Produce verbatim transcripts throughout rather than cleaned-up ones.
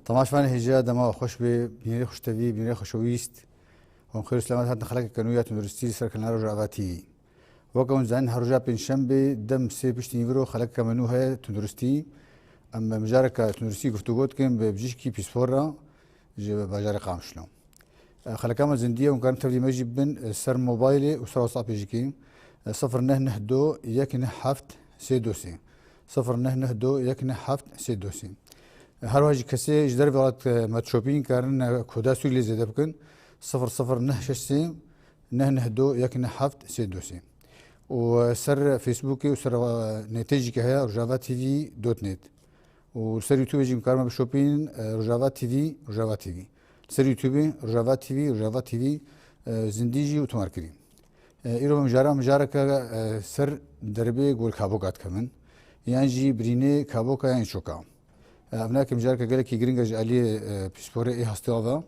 Temaşevanê hêja dema xweş bê, bînerê xweştevî, bînerê xweşewîst. Hûn xêr û selamet hatin xelekeke nû ya tunduristî li ser kanala Rojava T V. Weke hûn zanin her roja pêncşembê dem sê piştî nîviro xelekeke me nû heye tunduristî. Em mijareke tunduristî guftûgo dikin bi bijîşkî pîspor re ji bajarê Qamişlo. Xeleka me zindî ye, hûn karin tevlî me jî bibin ser mobaylê û ser WhatsAppê jî kê. Sifir neh neh do yek neh heft sê do sê. Sifir neh neh do yek neh heft sê do sê. Her wiha jî kesê ji dervê welat me dişopîn karin koda Sûrî lê zêde bikin. Sifir sifir neh şeş sê neh neh do yek neh heft sê do sê. Û ser Facebookê û ser netê jî ke heye Rojava T V dot net. Û li ser YouTubeê jî em karime bişopînin, e, Rojava T V, Rojava T V. Li ser YouTubeê Rojava T V, Rojava T V, e, zindî jî û tomarkirî. E, îro em mijara mijareke, e, ser derbê gol kaboka dikevin. Yan jî birînê kaboka yan çoka. E, ev nake mijareke gelekî giring e ji aliyê, e, pîsporê ê hastiya ve.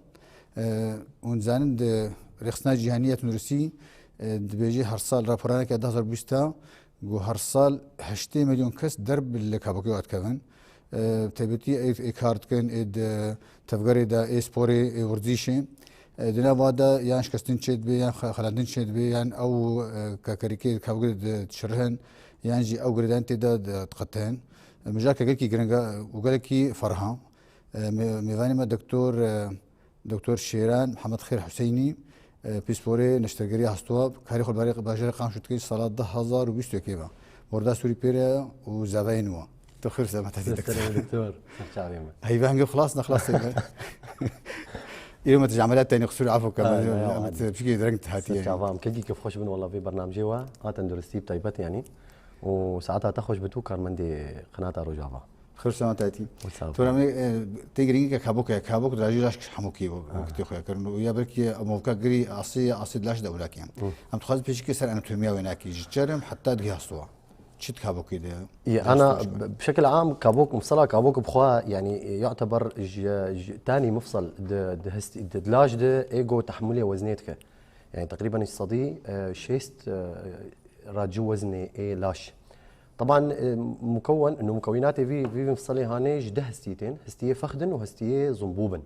E, hûn zanin di rêxistina cîhanî ya tunduristî, e, dibêje her sal raporaneke du hazar bîst a, Ku her sal heştê milyon kes derb li kabokê ve dikevin. E, taybetî ê, ê kar dikin, ê di tevgerê de, ê sporê, ê werzîşê. E, di nava de yan şikestin çêdibe, yan xe-, xelandin çêdibe, yan ew, e, kekerîkê kabokê de dişirihin, yan jî ew girêdan tê de di-, diqetihin. E, mijareke gelekî giring e û gelekî ferha. E, mê-, mêvanê me doktor, e, Doktor Şêran Mihemed Xêr Huseynî, e, pîsporê neştergeriya Hastowa, karê xwe li barê bajarê Qamişlo dike ji sala du hazar û bîst û yekê ve. Borda Sûrî pê re û zavayê nû. Tu xêr selamet hatî doktor. Serê doktor, ser çavê me. Heyva hingê xilas ne xilas tê. Îro me tu ji emeliyat tenê qisûrê afo ke, Ay, me, ay, me, ay. Tu pişkî dereng tu hatî Ser yani. Çava em. Kekî kifxweş bin wela vê bernamjê we, a tenduristî bi taybet yani. Û saeta te xweş bi tu karmendê qenata Rojava. Xêr selamet hatî. Sağ ol. Tora me, e, tê giringî ke kabok e, kabok dirajî laş hemûkî wekitê xwe kirin. Û ya belkî movka girî asê, asê di laş de ewlakî ye. Hı. Em dixwazin pêşîkê ser anatomiya wê nakî. Ji çerm heta di gihê hastowa. Çi di kabokê de? Î, ana, b-, bi şekil am kabok, mifsela kabok bi xwe, yani, e, yu'teber ji, ji tanî mifsel di, di hestî, di, di laş de ê go tehmilê weznê dike. Yani, teqrîben ji sedî, e, şêst, e, ra cû weznê ê laş. Teban, e, mukewwen, ino mukewwînatê vî, vî, vî mifselê hanê ji deh hestî tên. Hestiyê fex din û hestiyê zumbû bin.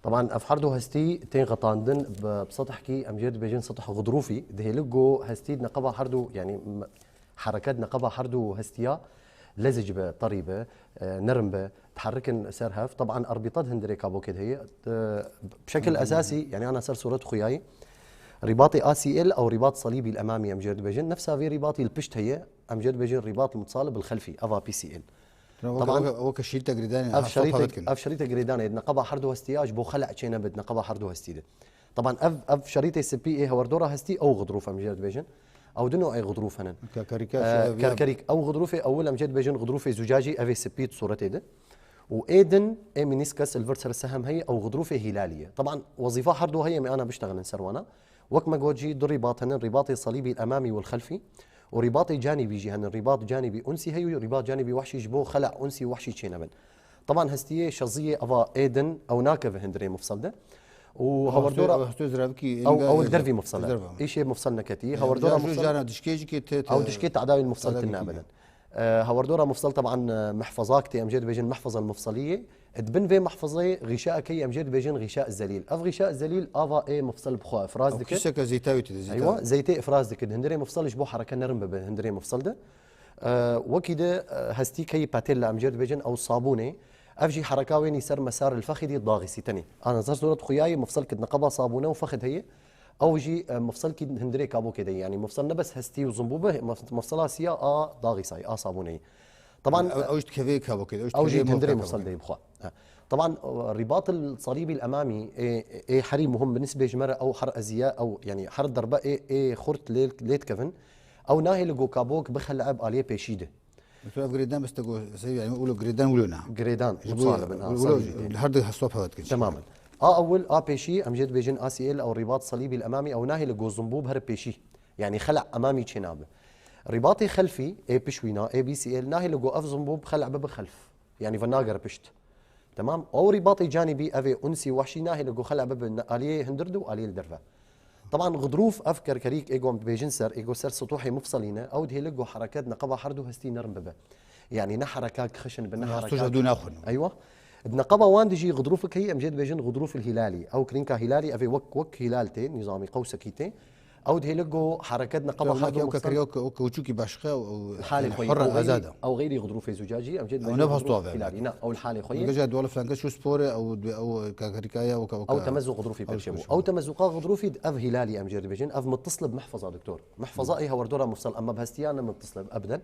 Teban, ev herdu hestî tên xetandin bi, bi setihkî, em jê dibêjin setih xudrûfî. Dihêlik ku hestî di neqeba herdu, yani, m-, hereket neqeba herdu hestiya lezij be, terî be, e, nerm be, diherikin ser hev. Teban, erbîta di hundirê kabokê de heye. E, bi şekil esasî, yani, ana ser sûret xuyayî. Rîbatê A C L ew rîbat salîbî li emamî em jê dibêjin. Nefsa vê rîbatî li pişt heye, em jê dibêjin rîbat mutsal bil xelfî, eva P C L. Teban, weke, weke şerîta girêdanê, ev ha, şerîta, stop dikin. Ev şerîta girêdanê di neqeba herdu hestî ya ji bo xela çê nebe di neqeba herdu hestî de. Teban ev, ev şerîtê spî ê hewerdora hestî ew xidrûf em jê dibêjin. Ew du new'ê xidrûf henin. Ke-, kerîka E, şev ya kerkerîk, ew xidrûfê ewil em jê dibêjin xidrûfê zûcacî, ev ê spî di sûretê de. Û ê din, ê mînîskes li vir ser sehem heye, ew xidrûfê hîlalî ye. Teban wezîfa herdu heye, em ê ana biştexilin ser wana. Wek me got jî du rîbat henin, rîbatê salîbî emamî wel xelfî û rîbatê canîbî jî henin. Rîbat canîbî unsî heye û rîbat canîbî wehşî ji bo xela unsî û wehşî çênebin. Teban hestiyê şeziyê eva ê din ew nakeve hundirê mifsel de. Û hewerdora ew, ew dervî mifsel e. Îşê mifsel neketî. Hewerdora mifsel. Ew dişkê tedawî mifsel tune nabinin. E, hewerdora mifsel teban, e, mehfezak tê, em jê dibêjin mehfeza mifseliyê. Di bin vê mehfezeyê xîşaekeyî em jê dibêjin xîşa zelîl. Ev xîşa zelîl ava ê mifsel bi xwe ifraz dike. Kîseke zeyta wê tê de, zeyta. Eywa, zeytê ifraz dike. Hundirê mifsel ji bo hereke nerm bibe hundirê mifsel de. E, wekî de, e, hestî keyî patella em jê dibêjin ew sabûnê. Ev jî hereka wênî ser mesar il fexidî daxîsî tenê. Ana ser suret xuyayê mifsel kid neqeba sabûne û fexid heye. Ew jî, e, mifselkî hundirê kabokê de ye. Yanî mifsel ne bes hestî û zimbû be, mif-, mifsela siya a daxîsayî, a sabûneyî. Teban, ew, ew jî dikeve kabokê de, ew jî ew jî dikeve hundirê mifsel de ye bi xwe. Ha. Teban, e, rîbat el salîbî el emamî, ê, ê herî muhim bi nisbê ji me re ew her eziye, ew, yanî her derbe ê, ê xurt lê, lê dikevin. Ew nahêle go kabok bixeleb aliyê pêşî de. Doktor, ev girêdan bes te got, sey, yani, ulo girêdan ulo na. Girêdan, ji bo mutalib in, ha, ulo, ulo, salîbî tê. Her du hestwa pevt kin. Temamen. A ewil, a pêşî, em jê dibêjin A C L ew rîbat salîbî li emamî, ew nahêle go zimbû bi her pêşî. Yani, xela emamî çênabe. Rîbatê xelfî, ê pişwîna, ê B C L, nahêle go ev zimbû bi xela bibe xelf. Yani, ve nagere pişt. Temam. Ew rîbatê canîbî, ev ê unsî wehşî nahêle go xela bibe ne-, aliyê hundir de û aliyê li derve. Teban xidrûf ev kerkerîk ê go em dibêjin ser, ê go ser situhê mifselî ne, ew dihêle go hereket neqeba her du hestî nerm bibe. Yani ne herekak xişin be, ne Ha, herekak suja du naxwin. Eywa. Di neqeba wan de jî xidrûfek heye, em jê dibêjin xidrûf el hîlalî. Ew kirînka hîlalî, ev ê wek, wek hîlal tê, nîzamî qewsekî tê. Ew dihêle ku hereket neqeba her du mixsel. Ew kewçûkî başqa û halê xwe ye. Ew xeyrî, ew xeyrî xidrûfê zûcacî, em jê dibêjin xidrûf hîlalî. Na, ew halê xwe ye. Gece duwal fenke çû spor e, ew, ew kakerîka ye, ew, ew, ew temezuq xidrûfî pêşê bû. Ew temezuqa xidrûfî ev hîlalî em jê dibêjin, ev mutisl bi mehfeza doktor. Mehfeza ê hewerdora mifsel, ema bi hestiya ne mutisl ebeden.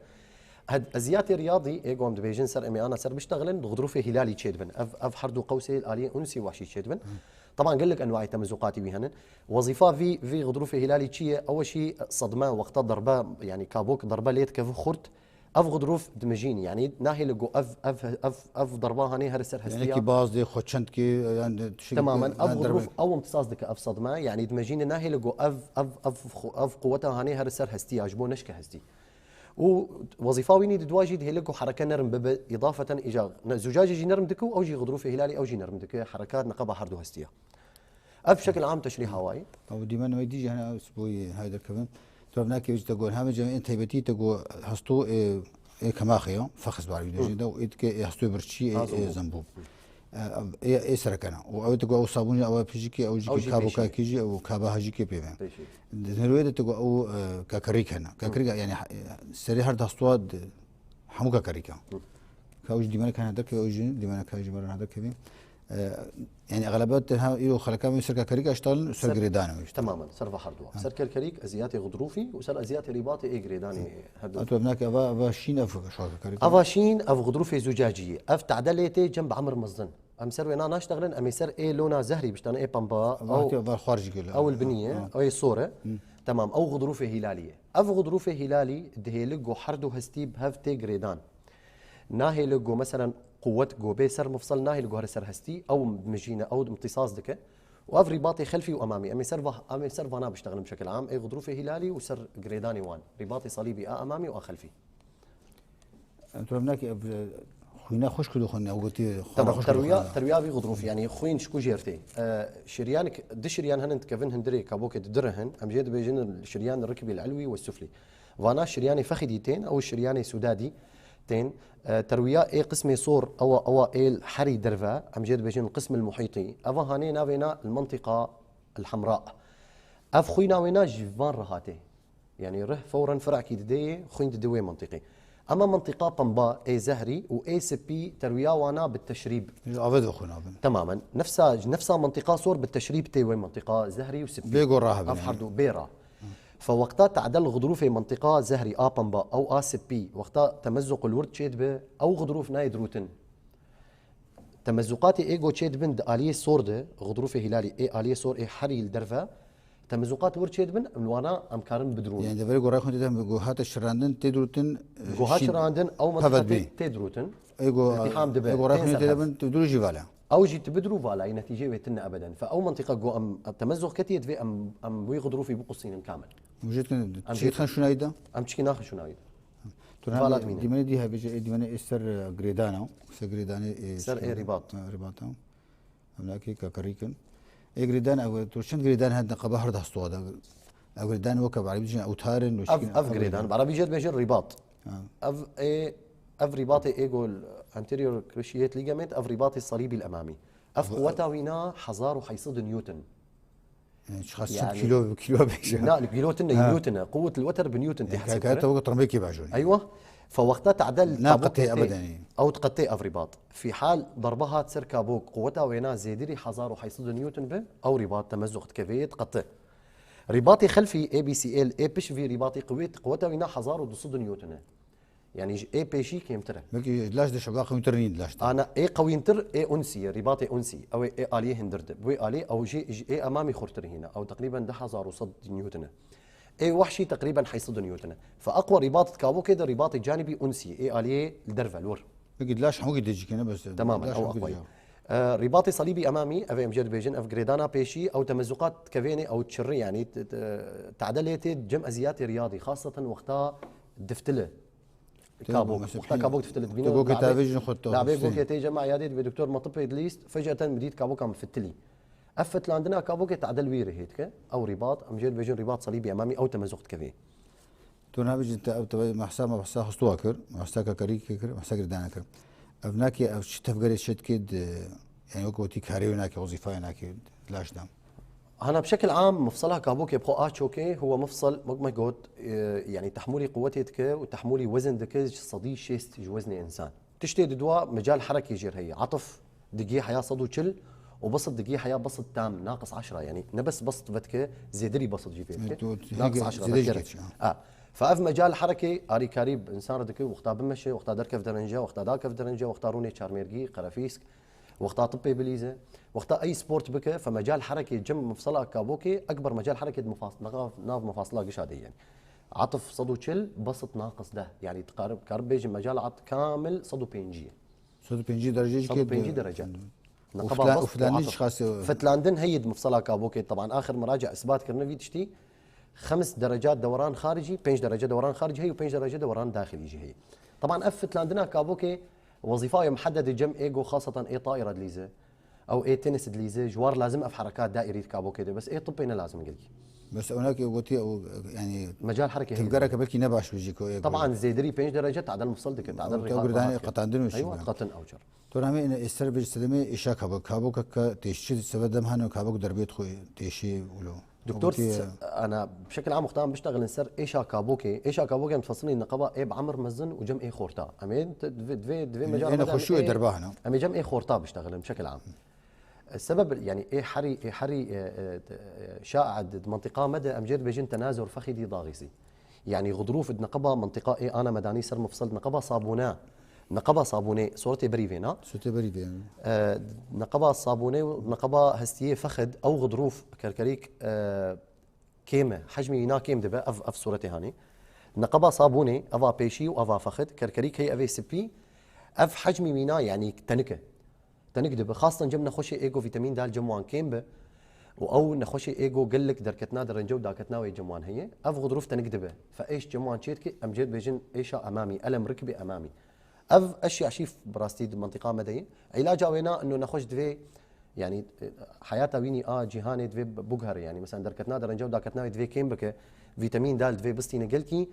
Hed-, eziyatê riyadî, ê ku em dibêjin ser em ê ana ser biştexilin, bi xidrûfê hîlalî çêdibin. Ev, ev her du qewsê li aliyê unsî wahşî çêdibin. Teban gelek enwayê temezuqatî wî henin. Wezîfa vî, vî xidrûfê hîlalî çi ye? Ew e jî sedme, wexta derbe, yanî kabok derbe lê dikeve xurt. Ev xidrûf dimijîn, yanî nahêle ku ev, ev, ev, ev derba hanê her ser hestiya. Yanî ki baz dê xwe çend ki, yani tişik. Temamen, ev xidrûf ew imtisas dike ev sedme, yanî dimijîne nahêle ku ev, ev, ev, ev quweta hanê her ser hestiya, ji bo neşke hestî. Û wezîfa wî nî di dua jî dihêle ku hereke nerm bibe, îdafeten îca ne, zûcacê jî nerm dike û ew jî xidrûfê hîlalî ew jî nerm dike, herekat neqeba her du hestiya. Ev bi şekil am teşrîha wayî. Ew dîmen wê dî jî hene ew boyê hay derkevin. Tu ev nakê te got, hemê cem ên taybetî te got, hesto ê, ê kemaxê ya, fexiz bari dêjin de, û ê dike ê hesto birçî, ê, ê zembû. Ê, ê serekena. Û ew te got, ew sabûn jî, ew pijikê, ew jî ki kabokakî jî, ew kaba hajîkê pê ve. Di nirwê de tu got ew, e, kakerîk hene. Kakerîk, yani, e, serê her dastuwa di, hemû kakerîka. Ka ew jî dîmeneka hene derkeve, ew jî dîmeneka ji me re hene derkeve. E, yani, exlebet tenha îro xeleka me ser kakerîka iştalin, ser girêdane wî. Temamen, ser va her duwa. Ser kerkerîk, eziyatê xidrûfî û ser eziyatê rîbatê ê girêdanê her du. Etu ev nake, eva, eva şîn ev şoa kakerîka. Eva şîn, ev xidrûfê zûcacî ye. Ev tedelê tê cem bi emir mezin. Em ser wêna naştexilin, em ê ser ê lona zehrî biştane, ê pemba. Ew, ew xwar jî gelo. Ew li binî ye, ew ê sor e. Temam, ew xidrûfê hîlalî ye. Ev xidrûfê hîlalî dihêli ku her du hestî bi hev tê girêdan. Nahêli ku, meselen, quwet ku bê ser mifsel, nahêli ku here ser hestî, ew mijîne, ew imtîsas dike. Û ev rîbatê xelfî û emamî. Em ê ser va-, em ê ser vana biştexilin bi şekil am. Ê xidrûfê hîlalî û ser girêdanê wan. Rîbatê salîbî a emamî û a xelfî. Em tu ev nakî, ev, e, xwîna xwişk dixwin, ew gotî, xwîna xwişk dixwin. Terwiya, terwiya vî xidrûfî, yanî xwîn ji ku jêr tê. E, şiryanek, di şiryan henin dikevin hundirê kabokê di dire hin. Em jê dibêjin şiryan rikbî el-elwî we suflî. Vana şiryanê fexidî tên, ew şiryanê sûdadî tên. E, terwiya ê qismê sor, ewa, ewa ê herî derve, em jê dibêjin qism el-muhîtî. Eva hanê navêna el-mentiqa el-hemra. Ev xwîna wêna ji van re hatê. Yanî rih fewren firakî didê yê, xwîn didê wê mentiqê. Ema mentiqa pemba, ê zehrî û ê sipî terwiya wana bi teşrîb. Ji avê de xwîn abin. Temamen. Nefsa, nefsa mentiqa sor bi teşrîb tê wê mentiqa zehrî û sipî. Bê gora hebin. Ev her du bê ra. Fe wexta te'del xidrûfê mentiqa zehrî a pemba ew a sipî, wexta temezuq li wir çêdibe, ew xidrûf nayê dirûtin. Temezuqatê ê go çêdibin di aliyê sor de, xidrûfê hîlalî ê aliyê sor ê herî li derve, temezuqat wir çêdibin, em li wana em karin bidrûn. Yani deverê go rayxwîn tê de go hate şirandin, tê dirûtin, e, go hat şirandin, ew mentiqa tê, tê dirûtin. Ê go, iltiham dibe, ê go rayxwîn tê de bin, tu dirû jî vala. Ew jî tu bidrû vala, yê netîceyê wê tine ebeden. Fe ew mentiqa go em, em temezuq ketiye, divê em, em wî xidrûfî biqusînin kamil. Em jê dikin, em çi jê dixin şûnayî de? Em çikî naxin şûnayî de. Tu vala dimîne. Dîmenê dî hebêje, ê dîmenê ê ser, e, girêdana, ser girêdanê, e, ser ê rîbat. E, rîbata. Em nakê kakerîkin. Ê girêdan, ew, tu çend girêdan hene qeba her dastuwa de. Ew girêdan weke bi erebî dijin ewtar in, ev, ev girêdan, bi erebî jê dibêjin rîbat. Ha. Ev ê, ev rîbatê ê gol anterior cruciate ligament, ev rîbatê salîbî el-emamî. Ev quweta wîna hezar û heyt sed newton. Yani, çiqas çend kîlo, kîlo bêje. Na, kîlo tine, newton e. Quwet el-weter bi newton tê hesab kire. Ka, ka, tewek tirmekî bajûn. Eywa. Fe wexta te'del, na qetê ebeden. Ew diqetê ev rîbat. Fî hal darbe hat ser kabok, quweta wêna zêdirî hezar û heyt sed newton bi, ew rîbat temezuq dikeve yê diqete. Rîbatê xelfî, A B C L, ê pişt vî rîbatê quwet, quweta wîna hezar û du sed newton e. Yani ji ê pêşî kêmtir e. Belkî ji laş de şeba qewîntir nîn di laş de. Ana ê qewîntir ê unsî ye, rîbatê unsî. Ew ê, ê aliyê hindir de. Wê aliyê ew jê, ji ê emamî xurtir hîne. Ew teqrîben deh hezar û sed newton e. Ê wahşî teqrîben heyt sed newton e. Fe aqwa rîbat di kabokê de rîbatê canibî unsî ye. Ê aliyê li derve, li wir. Belkî di laş hemûkî dê jî kene bes. Temamen, ew aqwa ye. E, rîbatê salîbî emamî, ev ê em jê dibêjin, ev girêdana pêşî, ew temezuqat dikevênê, ew çirri, yani, t-, t-, te'delê tê cem eziyatê riyadî, xaseten wexta diftile. Kabok. Wexta kabok diftile dibîne. Gokê tavê jin xwe. Labê gokê tê cem eyadê dibê doktor me tip êdlîst, feceten min dît kaboka min fitilî. Ev fitlandina kabokê te'del wî rihê dike. Ew rîbat, em jê dibêjin rîbat salîbî emamî, ew temezuq dikevê. Tu nabêjî te ev tevayî mehsa me behsa xistûwa kir, mehsa kakerîkê kir, mehsa girêdana kir. Ev nake, ev çi tevgerê çi dike di, yani wek gotî karê wê nake, wezîfayê nake, laş dam. هانا بشكل عام مفصلها كابوكي بخو آ تشوكي هو مفصل وقت ما قلت، آه، يعني تحمولي قوتي دك وتحمولي وزن دك صدي شيست جو وزن إنسان. تشتي ددوا مجال حركي جير هي عطف دقي حياة صدو تشل وبسط دقي حياة بسط تام ناقص عشرة، يعني نبس بسط فتك زيدري بسط جي فيتك ناقص عشرة زيدري فتك. آه. فأف مجال حركي آري كاريب إنسان ردك وقتا بمشي، وقتا دركف درنجة، وقتا داكف درنجة، وقتا روني تشارميرجي قرافيسك، وقتا طبي بليزة، وقتا أي سبورت بك، فمجال حركة جم مفصلة كابوكي أكبر مجال حركة مفاصل، ناف مفاصلة قشادي يعني. عطف صدو تشل بسط ناقص ده، يعني تقارب كارب بيجي مجال عط كامل صدو بينجي. صدو بينجي درجة صدو بينجي درجة. نقبة بسط وعطف. فتلاندن هيد مفصلة كابوكي، طبعا آخر مراجع إثبات كرنا في تشتي خمس درجات دوران خارجي، بينج درجة دوران خارجي هي وبينج درجة دوران داخلي جي هي. طبعا أف فتلاندنا كابوكي وظيفة محددة جم إيجو خاصة إي طائرة دليزة. او اي تنس دليزه جوار لازم اف حركات دائري كابوكي ده بس اي طبي نه لازم قلقي. بس هناك وتي او يعني مجال حركه هي تفقرك بلكي نباش بيجي كو طبعا زيدري بينج درجه تعدل مفصل دك تعدل تقدر داني قطعندن وشي ايوه قطن او جر ترى ما ان استر بيج سلمي ايشا كابو كابو كك تيشي سبب دم هانو كابو دربيت خو تيشي ولو دكتور س... انا بشكل عام وقتها عم بشتغل نسر ايشا كابوكي ايشا كابوكي متفصلين نقبه اي بعمر مزن وجم اي خورتا امين دفي دفي دفي مجال انا خشوع دربه هنا امي جم اي خورتا بشتغل بشكل عام السبب يعني اي حري اي حري آه، آه، آه، شائع د منطقه مدى امجد بيجن تنازل فخذي ضاغسي يعني غضروف د نقبه منطقه اي انا مداني سر مفصل نقبه صابونه نقبه صابونه صورتي بريفينا سوتي بريدين آه، نقبه صابونه ونقبه هستيه فخد او غضروف كركريك آه، كيمه حجمي ينا كيم دبه اف اف صورتي هاني نقبه صابونه افا بيشي وافا فخد كركريك هي افي سبي اف حجمي مينا يعني تنكه تنك دبه خاصه جم نخوشي ايجو فيتامين د جموان كيم به و او نخوشي ايجو قلك دركتنا درنجه وداكتنا وي جموان هي اف غضروف تنك دبه فايش جموان تشيتكي امجد بيجن ايشا امامي الم ركبي امامي اف اشياء شيف براستي د منطقه مدي علاجه وينا انه نخوش دفي يعني حياته ويني اه جهاني دفي بقهر يعني مثلا دركتنا درنجه وداكتنا وي دفي كيم بك فيتامين د دفي بستي نقلكي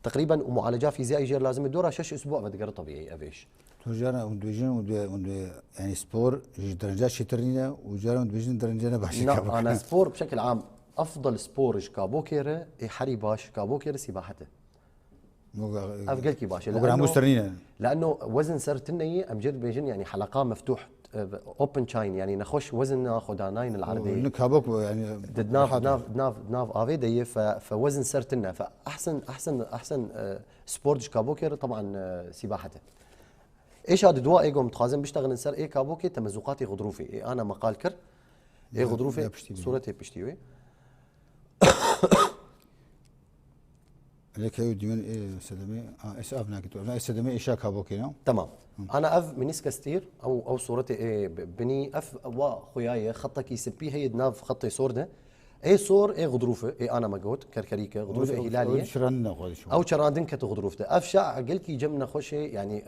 تقريبا ومعالجه فيزيائي جير لازم دورها شش اسبوع بدقر طبيعي افيش تو جارا اون دوجين اون دو اون دو يعني سبور جي درجه شترينه وجارا اون دوجين درجه نه باشي لا انا سبور بشكل عام افضل سبور ج كابوكيره اي حري باش كابوكيره سباحته اف قلكي باشه بقرا مسترينه لانه وزن سر تني امجد بيجن يعني حلقه مفتوح اوبن تشاين يعني نخش وزن ناخذ ناين العرضيه كابوك يعني دناف دناف دناف دناف افي دي فوزن سر تنه فاحسن احسن احسن آه، سبورت ج كابوكيره طبعا آه، سباحته ايش هذا دواء ايجو متخازن بيشتغل نسر اي كابوكي تمزقاتي غضروفي اي انا مقال كر اي غضروفي صورتي بشتيوي لك هي ديون اي سدمي اه اس اف ناكتو انا سدمي ايشا كابوكي نو تمام انا اف منيسكا ستير او او صورتي اي بني اف وا خوياي خطكي سبي هي دناف خطي سورده اي صور اي غضروفه اي انا ما قلت كركريكه غضروفه هلاليه شرنا قول شو او شراندن كت غضروفته اف شاع قلكي جمنا خوشي يعني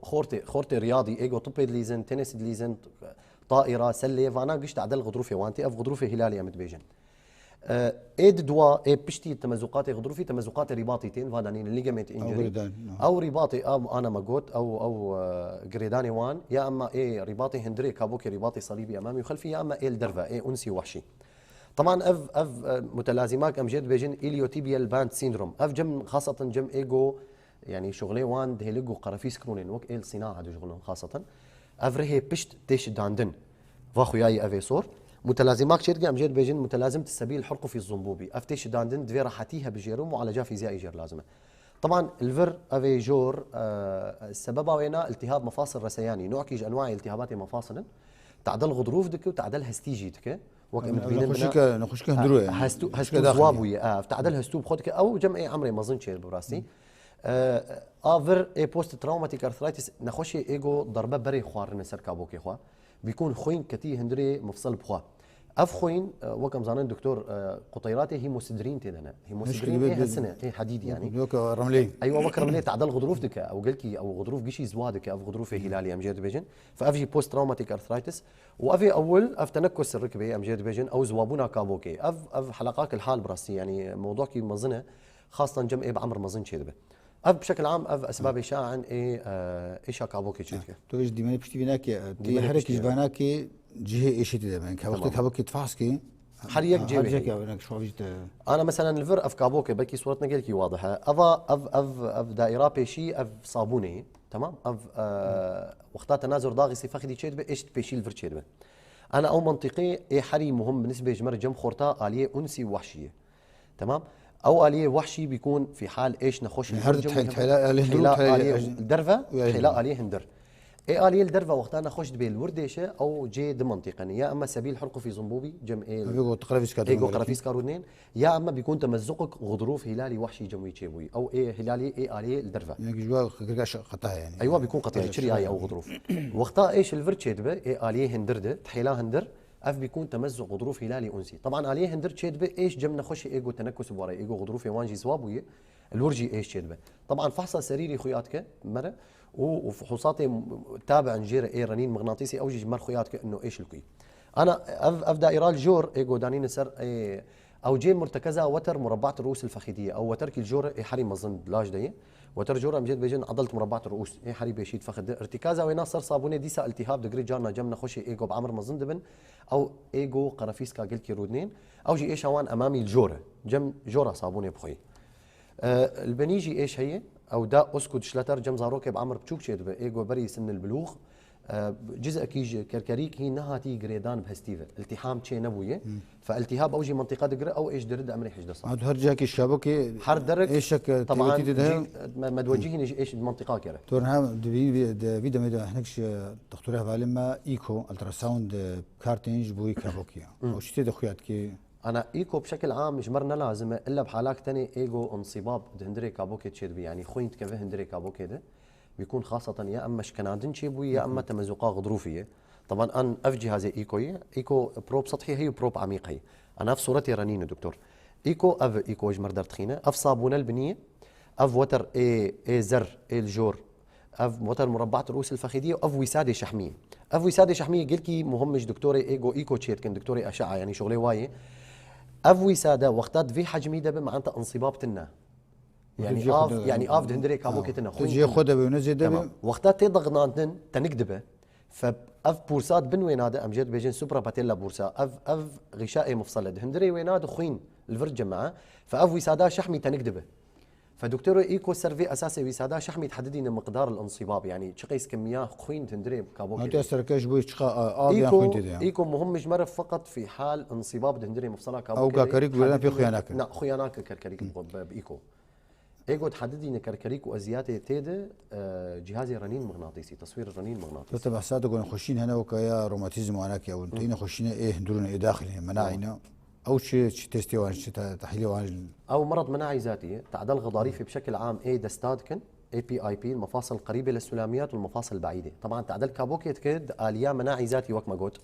خورتي خورتي رياضي ايجو طبي دليزن تنس دليزن طائره سله فانا قشت عدل غضروفه وانتي اف غضروفه هلاليه متبيجن ايد دوا اي بشتي تمزقات غضروفي تمزقات رباطي تين فادانين الليجامنت انجري او رباطي او انا ما قلت او او قريداني وان يا اما اي رباطي هندري كابوكي رباطي صليبي امامي وخلفي يا اما اي الدرفه اي انسي وحشي طبعا اف اف متلازمات امجد بيجن اليو تي بي ال باند سيندروم اف جم خاصه جم ايجو يعني شغلي وان دهلق وقرفيس كرونين وك ايل صناعه دو شغلهم خاصه اف رهي بشت تيش داندن فاخو ياي افي صور متلازمات شيرجي امجد بيجن متلازمه السبيل الحرق في الزنبوبي اف تيش داندن دفي راحتيها بجيرو معالجه فيزيائي جير لازمه طبعا الفر افي جور آه السبب وينا التهاب مفاصل رسياني نوع كيج انواع التهابات مفاصل تعدل غضروف دك وتعدل هستيجي دك وقت متبينن نخوشك نخوشك هندرو يعني هستو هستو زوابوي اه تعدل هستو بخدك او جمعي عمري ما ظن شيء براسي آه افر اي بوست تراوماتيك ارثرايتس نخوشي ايجو ضربه بري خوار نسر كابوكي خوا بيكون خوين كتي هندري مفصل بخوا اف خوين آه وكم زانن دكتور آه قطيراتي هيموسيدرين تيدنا هيموسيدرين ايه هالسنه ايه حديد يعني دوك رملي ايوه وكر رملي تعدل غضروف دك او قلكي او غضروف قشي زوادك او غضروف هلالي امجد بيجن فافجي بوست تراوماتيك ارثرايتس وافي اول اف تنكس الركبه امجد بيجن او زوابونا كابوكي اف اف حلقات الحال براسي يعني موضوع كي مزنه خاصه جمعي بعمر مزن شيدبه Ev bi şekil am, ev esbabê şain ê, e, êşa kabokê çêdike. Tu ji dîmenê piştî vî nakê, tu Dîmenê her piştî, yekî ji evet. Vanakê cihê êşê tê de ben. Ka wextê Tamam. kabokê tfas kê, Her yek cihê her wê yek heye. ya, wek şuavî te. Ana meselen li vir ev kabokê, belkî suret ne gelkî wadih e. Eva, ev, ev, ev daîra pêşî, ev sabûnê ye. Tamam? Ev, e, wexta tenazur daxîsî fexidî çêdibe, êş pêşî li vir çêdibe. Ana ew mentiqê ê herî muhim bi nisbê ji me re cem xorta aliyê unsî û wehşî ye. Tamam? Ew aliyê wehşî bîkûn fî hal êş nexweşî Her cem di yî hebe. Thela aliyê hundir û Thela Thela aliyê aliyê li derve, û aliyê Thela hundir. aliyê hundir. Ê aliyê li derve wexta nexweş dibê li wir dêşe, ew cê di mentiqen e. Ya ema sebîl hirq û fî zumbûbî, cem ê Ev ê go qirefîska ê go rûnê. qirefîska rûnên, ya ema bîkûn temezzuqik xudrûf hîlalî wehşî cem wî çêbûyî. Ew ê hîlalî ê aliyê li derve. Yani ji wa girgaş qetaya yani. Eywa bîkûn qetaya, Çi çirya ya yani? ew xudrûf. Wexta êş li vir çêdibe, ê aliyê hundir de, Thela hundir, ev bîkûn temezzuq xudrûf hîlalî unsî. Taban aliyê hundir çêdibe, êş cem nexweşê ê go tenekus bû, ê go xudrûfê wan jî siwa bûye. Li wir jî êş çêdibe. Taban fehsa serîrî xuya dike me re û, û fuhûsatê tabi'in jê re ê renîn mixnatîsî ew jî ji me re xuya dike ino êş li ku ye. Ana ev, ev daîra li jor ê godanîne ser ê, ew cê murtekeza weter murabbat ru'us el fexidî ye. Ew weterkî li jor e ê herî mezin laj de ye. Weter jor em jê dibêjin edelet murabbat ru'us ê herî pêşî di fexid de. Irtikaza wêna ser sabûnê dîsa iltihab digire carna cem nexweşê ê go bi emir mezin dibin. Ew ê go qerefîska gelkî rûdinên. Ew jî êşa wan emamî li jor e. Cem jora sabûnê bixwî. E, li benî jî êş heye. Ew da uskud şleter cem zarokê bi emir biçûk çêdibe. Ê go berî sinnil bilûx. E, cizekî ji kerkerîk hî nehatî girêdan bi hestî ve. Îltîham çê nebûye. Fe îltîhab ew jî mentiqa digire, ew êş diri di emrê hejdeh sal. Her cihekî şabokê Her derek, êşek, e, taban, têwetî dide cî-, me-, medwecihîne ji êş mentiqa kere. Tor hem di vî, vî, di vî demê de hinek ji doktorê hevalê me îko, ultrasound, e, kartên ji bo wî kabokî ya. Ew çi tê de xuya dikê? Ana îko bi şekil am ji me re ne lazim e, illa bi halak tenê ê go insîbab di hundirê kabokê çêdibî, yanî xwîn dikeve hundirê kabokê de. Bîkûn xaseten ya emme şkenandin çêbûyî ya emme temezuqa xudrûfî ye. Taban an ev cihazê îko ye. Îko prob sethî heye û prob emîq heye. Ana ev suretê renîn e doktor. Îko ev îko ji me re derdixîne. Ev sabûne li binî ye. Ev weter ê, ê zer, ê li jor. Ev weter murabbat ru'us el fexidî ye. Ev wîsadê şehmî ye. Ev wîsadê şehmî ye gelkî muhim e ji doktorê ê go îko çêdikin, doktorê eşe'a, yanî şuxlê wa ye. Ev wîsade wexta di vî hecmî de be, me'neta insîbab tune. Yani Dicê av, xwe de yani av di hundirê kabokê tine xwîn Dicê tune. xwe de be, ne zêde be. Tamam. Wexta tê dexnandin, tenik dibe. Fe ev pûrsa di bin wêna de, em jê dibêjin suprapatella bursa. Ev, ev xîşaê mifsel e. Di hundirê wêna de xwîn li vir ceme. Fe ev wîsada şehmî tenik dibe. Fe doktor îko ser vê esasê wîsada şehmî dihedidîne miqdar el insîbab. Yani çi qeys kimiya xwîn di hundirê kabokê Matiya de. sereke ji bo çiqa a-, av yan Îko, xwîn tê de ya. îko muhim ji me re feqet fî hal insîbab di hundirê mifsela kabokê Ew de gakerîk wêna pê dihedidîne xuya nake. Na, xuya nake kerkerîk bi, bi, bi îko. Ê got hedidîne kerkerîk û eziyatê tê de, e, cihazê renîn mıgnatîsî, teswîr renîn mıgnatîsî. Zaten behsa de got nexweşîn hene weke ya romatîzm û anakê ew. Tê nexweşîne ê hindurûn ê daxilê, menayî ne. Ew çi, çi testê wan, çi te-, tehlîlê wan? Ew merad menayî zatî ye. Tadel xedarîfê bi şekil am ê desta dikin. A P I P, المفاصل القريبة للسلاميات والمفاصل البعيدة. Taban tadel kabokê dike di aliya menayî zatî wek me got.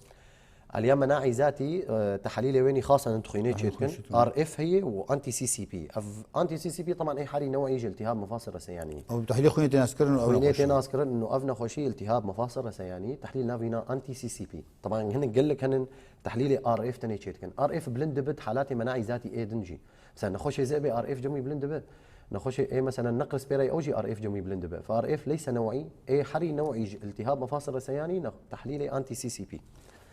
Aliya menayî zatî, e, tehlîlê wênî xasan in dixwînê Aha, çêdikin. xweşik, tamam. R F heye û anti C C P. Ev anti C C P taban ê herî new'î ji iltihab mefasir reseyanî. Ew tehlîl xwînê tê naskirin û ev Xwînê tê nexweşî. naskirin û ev nexweşî iltihab mefasir reseyanî. Tehlîl navîna anti C C P. Taban hinek gelek henin tehlîlê R F tenê çêdikin. R F bilind dibe di halatê menayî zatî ê din jî. Mesela nexweşê zebê R F cemî bilind dibe. Nexweşê ê mesela neqris pêrey ew jî R F cemî bilind dibe. Fa R F leyse new'î, ê herî new'î ji iltihab mefasir reseyanî ne-, tehlîlê anti C C P.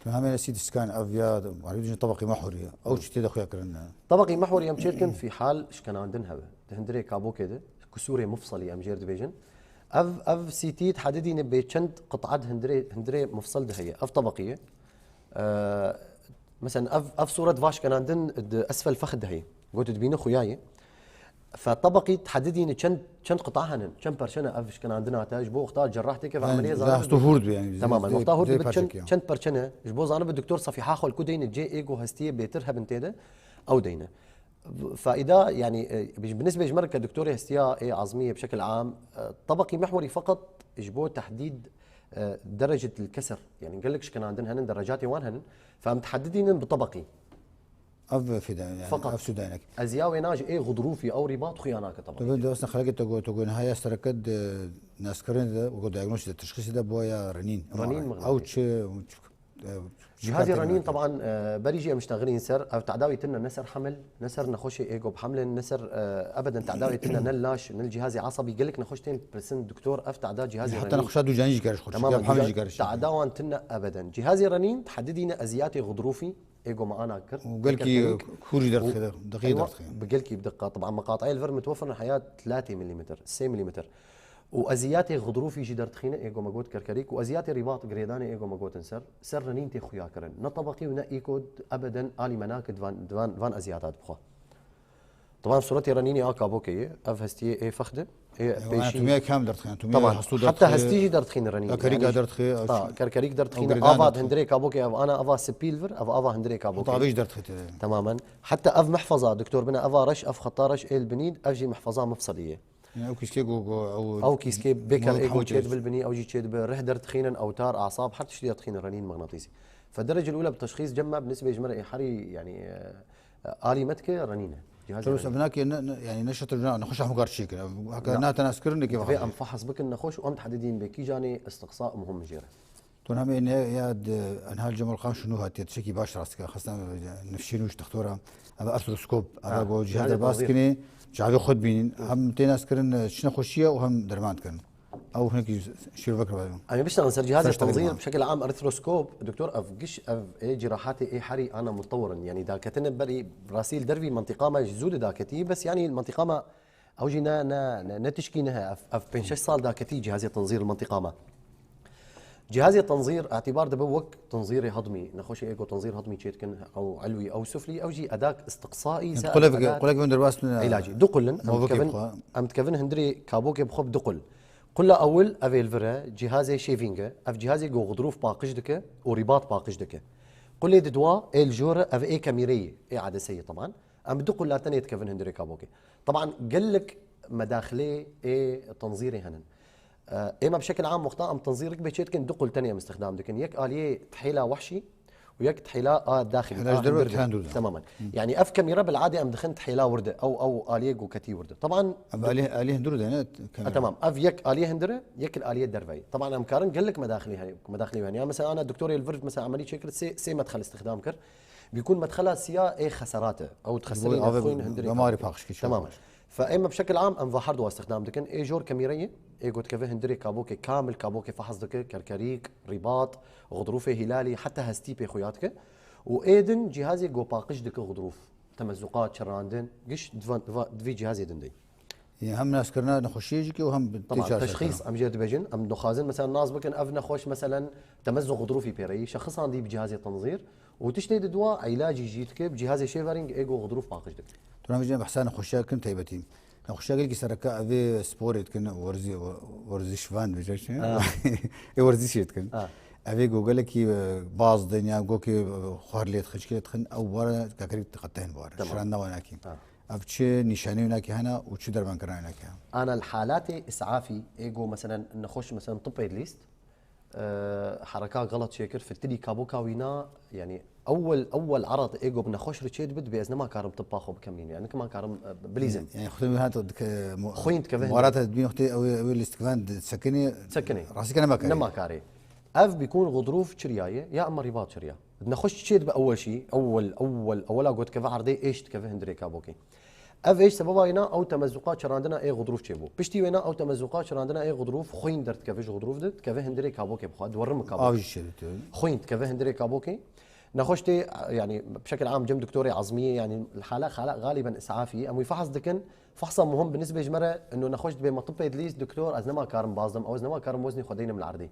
Tu hemê C T scan ev ya, arî dijin tebeqî mehwerî. Ew çi tê de xuya kirin ne? Tebeqî mehwerî em çêdikin fî hal şkenandin hebe. Di hundirê kabokê de, kusurê mufselî em jêr dibêjin. Ev, ev C T dihedidîne bê çend qit'a di hundirê, hundirê mufsel de heye. Ev tebeqî ye. Ee, mesela ev, ev suret va şkenandin di esfel fexd de heye. Got dibîne xuya ye. Fe tebeqî dihedidîne çend, çend qit'a henin, çend perçe ne ev şkenandina te, ji bo wexta cerrah têke ve Yani, emeliye zahmet zahastu be. hûr dibe yani. Temamen, Zê-, wexta hûr zê dibe çend, perçek ya. çend perçe ne, ji bo zanibe doktor sefîha xwe li ku deyne, cê ê ku hestiyê bêtir hebin tê de, ew deyne. Faîda, yani, e, bi, bi nisbê ji me re ke doktorê hestiya ê azmiyê bi şekil am, e, tebeqî mehwerî feqet ji bo tehdîd, e, derecet el kesir. Yani, gelek şkenandin henin, derecatê wan henin. Fe em dihedidînin bi tebeqî. Ev fîda, yani, Feqet. ev sûdanek. Ez ya wêna ji ê xudrûfî, ew rîbat xuya nake tebeqî. Tu bin de aslında xelkê te got, tu got niha ya sereke di naskirinê de, weko diagnosis de, teşxîsê de bûya renîn. Renîn Ama mixnatîs. Ew çi, Cihazê renîn, teban, e, berî jî em ştexilîn ser, ev tedawî tine ne ser hemil, ne ser nexweşê ê ku bi hemlin, ne ser, e, ebeden tedawî tine ne laş, ne cihazê esabî, gelek nexweş tên pirsin doktor, ev teda cihazê renîn. Heta nexweşa dûcanî jî keriş xweş. Tamam, ya bi hemlin jî keriş. Tedawan tine ebeden. Cihazê renîn tehedidîne eziyatê xudrûfî, ê ku me ana kir. Û gelkî kûr jî derdixe, deqî derdixe. Bi gelkî bi diqa. Teban, meqateyê li vir mitwefirin heya tlatê milîmetr, sê milîmetr. Û eziyatê xudrûfî jî derdixîne, ê ku me got kerkerîk, û eziyatê rîbat girêdanê ê ku me gotin ser, ser renîn tê xuya kirin. Ne tebeqî û ne îko ebeden alî me nakir di van, di van, di van eziyata dibixwe. Teban, suretê renînê a kabokê ye, ev hestiyê ê fexd e, ê pêşî. Tumîya kam derdixîne, tumîya hestû derdixîne. Heta hestî jî derdixîne renîn. Kerkerîk derdixîne. Kerkerîk derdixîne. Ava di hundirê kabokê, ev ana ava spî li vir, ev ava hundirê kabokê. Ava jî derdixîne. Temamen. Heta ev mehfeza, doktor bine, eva reş, ev xeta reş ê li binî, ev jî mehfeza mifselî ye. Yani ew kîskê ku, ku ew Ew kîskê bêker ê ku çêdibe li binî, ew jî çêdibe, rih derdixînin, ewtar, asab, her tiştî derdixînin renîn mıgnatîsî. Federecil ula bi teşxîs cem me bi nisbê ji me re ê herî, yani, e, alî me dike renîn e. Cihazê renîn. Ev nake ne, ne, yani ne şetir ne, nexweşa hemkar çêkir. Heke nate naskirin dike. Divê em fahs bikin nexweş û em tehedidîn bê kîjanê istiqsa muhim jê re. Tu hem ê ne ya di enha li Cemal Xan şûnû hatiye, tiştekî baş rast dike. Xestan nifşîn û ji textora. Eva artroskop, eva go cihaz derbas kinê, çavê xwe dibînin. Hem tê naskirin, çi nexweşiye û hem derman dikin. Ew hinekî şîrovek re. Em ê biştexin ser cihazê tenzîr, bi şekil am artroskop, doktor, ev giş, ev ê cirahatê ê herî ana mutewir in. Yani daketine berî rastî li dervî mentiqa me ji zû de daketî, bes yani mentiqa me Ew jî ne, ne, ne, ne tişkî nihe. Ev, ev pênc şeş sal daketî cihazê tenzîr li mentiqa me. Cihazê tenzîr îtibar dibe wek tenzîrê hedmî. Nexweşê ê ku tenzîr hedmî çêdikin, ew elwî, ew suflî, ew jî edak istiqsaî se. Qulek, qulek bin derbas bin. Îlacî. Du qul in, em dikevin, em dikevin hundirê kabokê bi xwe bi du qul. Qula ewil ev ê li vir e, cihazê shaving e. Ev cihazê ku xudrûf paqij dike û rîbat paqij dike. Qulê di dua ê li jor e, ev ê kemîreyê, ê adeseyê teban. Em bi du qula tenê dikevin hundirê kabokê. Teban gelek medaxilê ê tenzîrê henin. Ê me bi şekil am wexta em tenzîrik bê çê dikin, du qul tenê em îstixdam dikin. Yek aliyê thêla wehşî û yek thêla a daxilî. Hela ji derve, thêla dûr de. Temamen. Yani ev kemîre bil'adê em dixin thêla wir de. Ew, ew aliyê goketî wir de. Teban. Ev aliyê, aliyê hundir de ne kemîre. Tamam. Ev yek aliyê hundir e, yek aliyê derve ye. Teban em karin gelek medaxilê heye, medaxilê hene. Ya mesela ana doktorê li vir mesela emelî çêkir, sê, sê medxel îstixdam kir. Bîkûn medxela siya ê xeserat e. Ew dixeserîne xwîn hundirê. Damarê paqij kir. Tamam. Fe ê me bi şekil am em va herdu îstixdam dikin. Ê jor kemîre ye. Ê ku dikeve hundirê kabokê kamil, kabokê fehs dike, kerkerîk, rîbat, xudrûfê hîlalî, heta hestî pê xuya dike. Û ê din cihazê ku paqij dike xudrûf. Temezuqa, çirandin, giş di van, di va-, di vî cihazê din de. Yê hem naskirina nexweşiyê jî ke û hem tê çareserkirina. Teşxîs, em jê dibêjin, em dixwazin mesela nas bikin, ev nexweş mesela temezzuq xudrûfî pê re yî, şexisandî bi cihazê tenzîr û tiştê di dua îlacî jî dike, bi cihazê shaving ê ku xudrûf paqij dike. Tu navê jî behsa nexweşiya kin taybetî. Nexweşiya gelkî sereke ev ê sporê dikin, werzî-, werzişvan dibêje çi? Ha. Ê werzîşê dikin. Ha. Ev ê ku gelekî, e, baz din ya gokê, e, xwar lê dixin, çikê lê dixin, ew ware kakerî diqetehin ware. Tamam. Şiran nawa nakî. Ha. Ev çi nîşaneyê wî nakî hene û çi dermankirina wî nakî hene? Ana li halatê îsafî, ê ku meselen nexweş, meselen tibê dilîst, e, hereka xelet çêkir, fitilî kaboka wî na, yani ewel, ewel erad ê ku bi nexweş re çêdibe, dibê ez nema karim tibba xwe bikemînim, yani nema karim, e, bilîzim. Yani xwedê wî hat dike mu-, xwîn dikeve hindê. Muarata dibîn xwedê ew ê, ew ê lîstikvan di sekinê. Sekinê. Rastî ke nema karê. Nema karê. Ev bîkûn xudrûf çiriyaye, ya ema rîbat çiriya. Nexweş çi çêdibe ewel şî, ewel, ewel, ewela got dikeve erdê êş dikeve hundirê kabokê. Ev êş sebeba wê na ew temezzuqa çirandina ê xudrûf çêbû. Piştî wê na ew temezzuqa çirandina ê xudrûf xwîn derdikeve ji xudrûf de, dikeve hundirê kabokê bixwe, diwerime kabokê. Av jî çêdike. Xwîn dikeve hundirê kabokê. Nexweş tê, yani, bi şekil am cem doktorê ezmiyê, yani, li hala, hala galiben îsafî, em wî fehs dikin. Fehsa muhim bi nisbê ji me re, ino nexweş dibê me tibê dilîst, doktor, ez nema karim bazdim, ew ez nema karim weznê xwe deynim li erdê.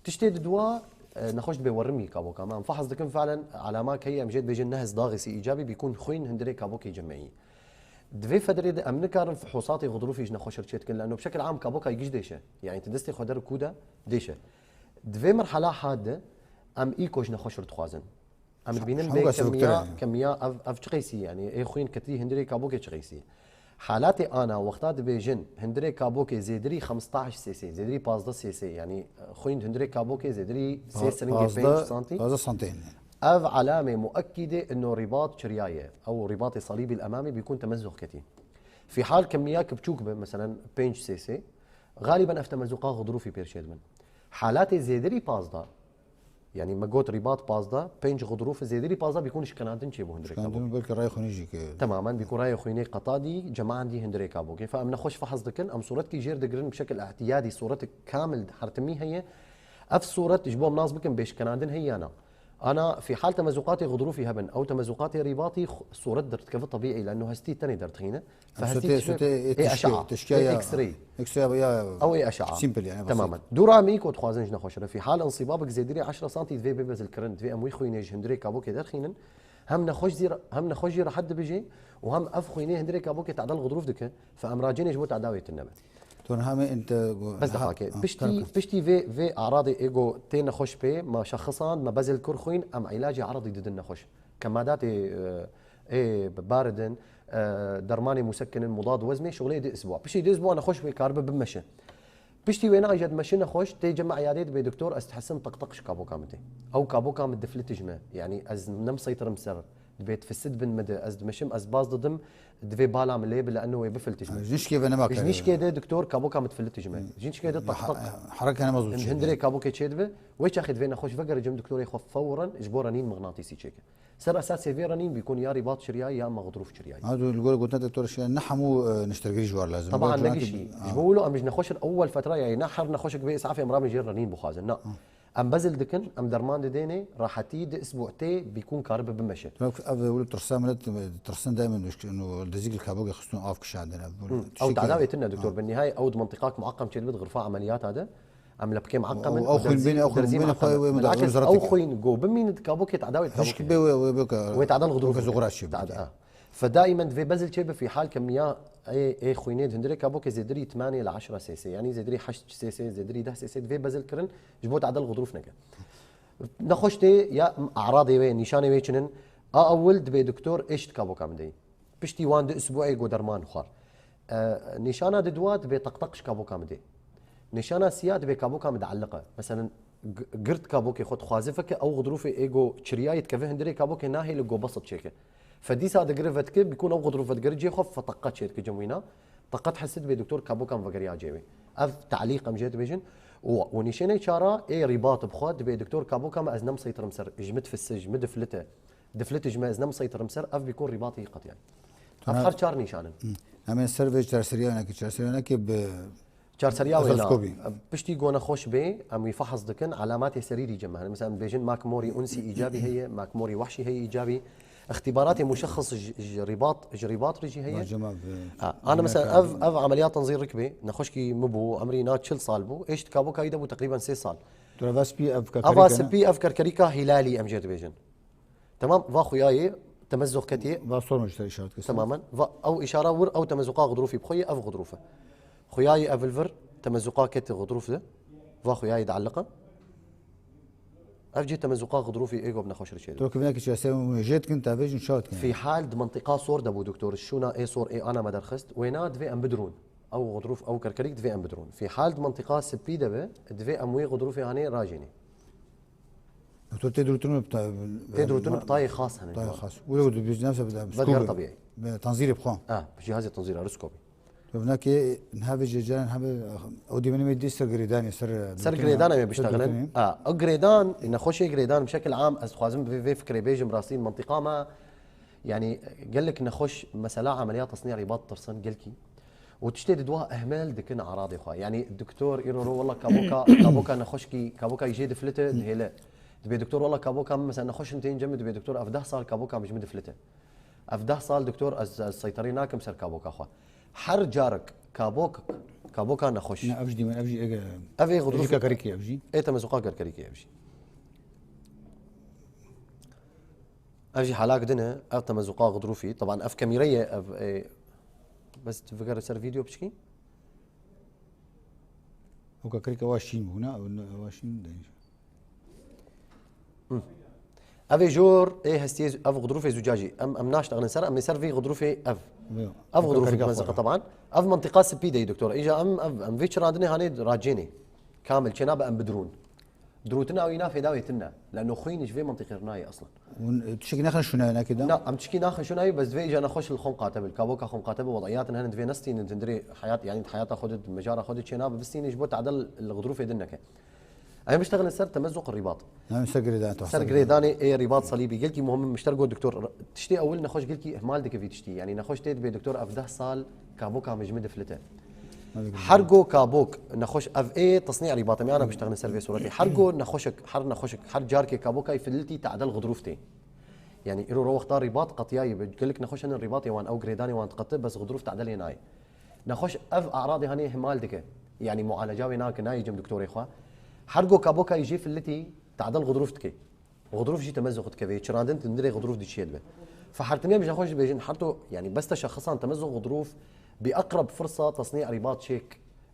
Tiştê di dua, e, nexweş dibê werimî kaboka me. Em fehs dikin felen alama keyî em jê dibêjin nehz daxîsî îcabî bîkûn xwîn hundirê kabokê cemeyî. Di vê federê de em nikarin fihûsatê xudrûfî ji nexweş re çêdikin, leno bi şekil am kaboka giş dêşe. Yani ti destê xwe der kû de dêşe. Di vê merhala ha de em îko ji nexweş re dixwazin. Em dibînin bê kemiya, kemiya ev, ev çi qeysî yani, ê xwîn ketî hundirê kabokê çi qeysî. Halatê ana wexta dibêjin, hundirê kabokê zêdirî xemstaş cc, zêdirî pazdeh cc, yani, e, xwîn hundirê kabokê zêdirî sê siringê pênc santî. Pazdeh santî. Ev alamê muekkîdê ino rîbat çiriyaye. Ew rîbatê salîbî l-emamî bîkûn temezzuq ketî. Fî hal kemiya ki biçûk be, meselen pênc cc, galiben ev temezzuqa xudrûfî pêr çêdibin. Halatê zêdirî pazdeh, Yani me got rîbat pazdeh, pênc xudrûf zêdirî pazdeh bîkûn şikenandin çêbû hundirê kabokê. Şikenandin belkî rayê xwînê jî ke. Temamen bîkûn rayê xwînê qetadî, cemaendî hundirê kabokê. Fe em nexweş fehz dikin, em sûretkî jêr digirin bi şekil îhtiyadî, sûretik kamil hertimî heye. Ev sûret ji bo em nas bikin bê şikenandin heye ya na. Ana fî hal temezuqatê xudrûfî hebin, ew temezuqatê rîbatî xu-, sûret derdikeve tebîî, leno hestî tenê derdixîne. Fe hestî tişt-, ê eşa, ê X-ray. X-ray ya, ya. Ew ê eşa. Simple yani, basit. Temamen. Dûra me ku dixwazin ji nexweş re. Fî hal insîbabek zêdirî eşra santî divê bê bezilkirin, divê em wî xwînê ji hundirê kabokê derxînin. Hem nexweş zî, hem nexweş jî rehet dibijê û hem ev xwînê hundirê kabokê tadel xudrûf dike. Fe em racêne ji bo tadawê tune be. Tu niha me ente go-, Bes ha, deqakê. Ha, Piştî, tamam. Piştî vê, vê aradê ê go tê nexweş pê, me şexisand, me bezil kur xwîn, em îlacê eradî didin nexweş. Kemadatê, e, ê baridin, e, dermanê musekkinin, mudad wezmê, şuxulê di isbûa. Piştî di isbûa nexweş wê karibe bimeşe. Piştî wêna îja dimeşe nexweş, tê cem îyadê dibê doktor, ez dihesim teqteq ji kaboka min tê. Ew kaboka min diflitij me. Yani ez nemseytirim ser. Dibê tifissit bin min de, ez dimeşim, ez baz didim, divê bala min lê bi, li eno wê bifiltij me. Ji nişkê ve nema Ji kare. Nişkê de doktor kaboka min difiltij me. Ji nişkê de Ya, teqteq. Ha-, hereke nema zû çêdibe. Hundirê kabokê çêdibe. Wê çaxê divê nexweş vegericim doktorê xwe fewren ji bo renîn mixnatîsî çêke. Ser esasê vê renîn bîkûn ya rîbat çiriyayî ya mexdrûf çiriyayî. Ha, tu li gor gotina te tu re şiya ne hemû, e, niştergirî ji war lazim. Taban Belki ne wekî gişî. Ha. Ji bo wilo em ji nexweşin ewwel fetra ya ne her nexweşek vê îsafê em rabin jê renîn bixwazin. Na. Em bezil dikin, em derman didênê, rahetî di isbû tê bîkûn karibe bimeşe. Tu ev wilo tirsa min, tirsin daymen dizîk li kabokê xistûn av kişandin. Ev wilo Hı. tiştekî Ew tadawê tune doktor Ha. bin nihayê ew di mentiqak muaqqem çêdibit xirfa emeliyata de. Em lepikê miaqqem in, Ew, ew û xwîn derzî, bîne, ew xwîn derzî bîne, miaqqem xwe in. wê, wê Bilakis, mudawim ew zarat xwîn dikî. go bimîne di kabokê tadawê Hişk kabokê. bê wê, wê bê ka, Wê tadel xudrûf wê bike. zuxra çê Tad-, bike. ha. Fe daimen divê bezil çê bi fî hal kemiya ê, ê xwînê di hundirê kabokê zêdirî tmanê li eşra sêsê. Yanî zêdirî heşt sêsê, zêdirî deh sêsê divê bezil kirin ji bo tadel xudrûf neke. Nexweş tê ya aradê wê, nîşanê wê çinin. A ewil dibê doktor êş di kaboka min deyî. Piştî wan di isbûê go derman xwar. E, nîşana di dua dibê teqteq ji kaboka min dê. Nîşana siya dibê kaboka min dieliqe. Meselen, g-, girt kabokê xwe dixwaze feke ew xudrûfê ê go çiriyayê dikeve hundirê kabokê nahêle go besit çêke. Fe dîsa digire vedike, bîkûn ew xudrûf vedigire cê xwe fe teqe çêdike cem wîna. Teqet hesî dibê doktor kaboka min vegeriya cê wê. Ev telîq em jê dibêjin. Û, û nîşanê çara ê rîbat bi xwe dibê doktor kaboka min ez nemseytirim ser, ji min difise, ji min diflite. Diflitij me ez nemseytirim ser, ev bîkûn rîbatî qetiyayî. Ev Tuna- her çar nîşan in. Hı. Em ê ser vê çarseriya nekê, çarseriya nekê bi Çarseriya wê na. Endoskopî. Piştî go nexweş bê, em wî fehs dikin, alamatê serîrî cem hene. Mesela em dibêjin mak morî unsî îcabî heye, mak morî wehşî heye îcabî. Îxtîbaratê muşexxis ji, ji rîbat, ji rîbat re jî heye. Bacema bi Ha, ana mesela ev, ev emeliyat tenzî rikbê, nexweşkî min bû, emrî na çil sal bû, êş di kabokayî de bû teqrîben sê sal. Tu reva spî ev Ava kakarî kene? Spî ev kerkerîka hîlalî em jê dibêjin. Temam, va xuyayê temezzuq ketiye. Va sor me ji te işaret kesin. Temamen. Va ew işara wir, ew temezuqa xudrufî bi xwe ye, ev xudruf e. Xuyayê ev li vir temezuqa keti xudruf de. Va xuyayê dieliqe. Ev cî temezuqa xudrufî ê go bi nexweş re çêdibe. Tu ki vinekî çi esê jê dikin, te vêjin çawa dikin? Fî hal di mentiqa sor de bû doktor, şûna ê sor ê ana me derxist. Wêna divê em bidirûn. Ew xudruf, ew kerkerîk divê em bidirûn. Fî hal di mentiqa spî de be, divê em wê xudrufê hanê rajênê. Doktor, tê dirûtin bi ta-, Tê dirûtin bi tayê xas hene, Tayê cevap. xas. Wilo gotu biz nefse bide. Ve Skobi. Gayri tabiî. Be tanzîrê bixwe. Ha, cihazê tanzîra, endoskopi. Tu vinekê niha vê cêcaran hebe, ew dîmenê me dî ser girêdanê, ser, Ser dirûtinê, girêdana me ser biştexilin. dirûtinê. Ha, o girêdan, nexweşê girêdan, bi şekil am, ez dixwazim vê, vê fikrê bêjim rastî, mentiqa me, yani, gelek nexweş, mesela ameliyat, tesnîya rîbat tirsin, gelkî. Û tiştê di dua ehmel dikin aradê xwe. Yani doktor îro ro wela kaboka, kaboka nexweşkî, kaboka jê diflite dihêle. Dibê doktor wela kaboka min mesela nexweş in tên cem, dibê doktor ev deh sal kaboka min ji min diflite. Ev deh sal doktor ez, ez seyterî nakim ser kaboka xwe. Her carek kabok, kaboka nexweş. Ne, ev jî dîmen, ev jî ege. Ev ê Ev jî xudrufê. Kakarîkî ev jî. Ê temezuqa kerkerîkî ev jî. Ev jî halak din e, ev temezuqa xudrufî. Teban ev kemîre ye, ev, e, bes tu vigere ser vîdeo piçkî. Oka kirke wa şîn bû, ne? Ew ne, wa şîn de. Hı. Ev ê jor, ê hestiyê, ev xudrufê zûcacî. Em, em naştexilin ser, em ê ser vî xudrufê ev. Yo. Ev Oka xudrufê kirke temezuqa xwe. Teban. Ev mentiqa spî de doktor. Îja em, ev, em vê çirandinê hanê racênê. Kamil, çênabe em bidirûn. Dirûtina wî na fêda wê tune. Leno xwîn ji vê mentiqê re nayê eslan. Hûn, e, tiştekî naxin şûnayê nakê de? Na, em tişkî naxin şûnayê, bes divê îja nexweş li xwe miqate be, li kaboka xwe miqate be, wed'iyatin hene divê nestînin, di hundirê heyat, yanî di heyata xwe de, di mijara xwe de çênabe bistînin ji bo tadel li xudrufê din neke. Em biştexilin ser temezzuq ribat. Em ser girêdan, ser girêdanê ê ribat salîbî. Gelkî muhim in, mişter got doktor, tiştê ewil nexweş gelkî ihmal dike vî tiştî. Yanî nexweş tê dibê doktor ev deh sal kaboka min ji min diflite. Her go kabok nexweş ev ê tesnî ribat em yana biştexilin ser vê suretê. Her go nexweşek, her nexweşek, her carkê kaboka yî filitî tadel xudrûf tê. Yanî îro ro wexta ribat qetiyayî bi. Gelek nexweş hene ribatê wan ew girêdanê wan diqete bes xudrûf tadelê nayê. Nexweş ev aradê hanê ihmal dike. Yanî mualeca wê nake, nayê cem doktorê xwe. Her go kabokayî jê filitî tadel xudrûf dike. Xudrûf jî temezzuq dikeve, çirandin tindirê xudrûf diçiye dibe. Fehertimiye ji nexweş dibêjin, her to, yanî bes teşexxusan temezzuq xudrûf bi eqreb firsa tesnî ribat çêk.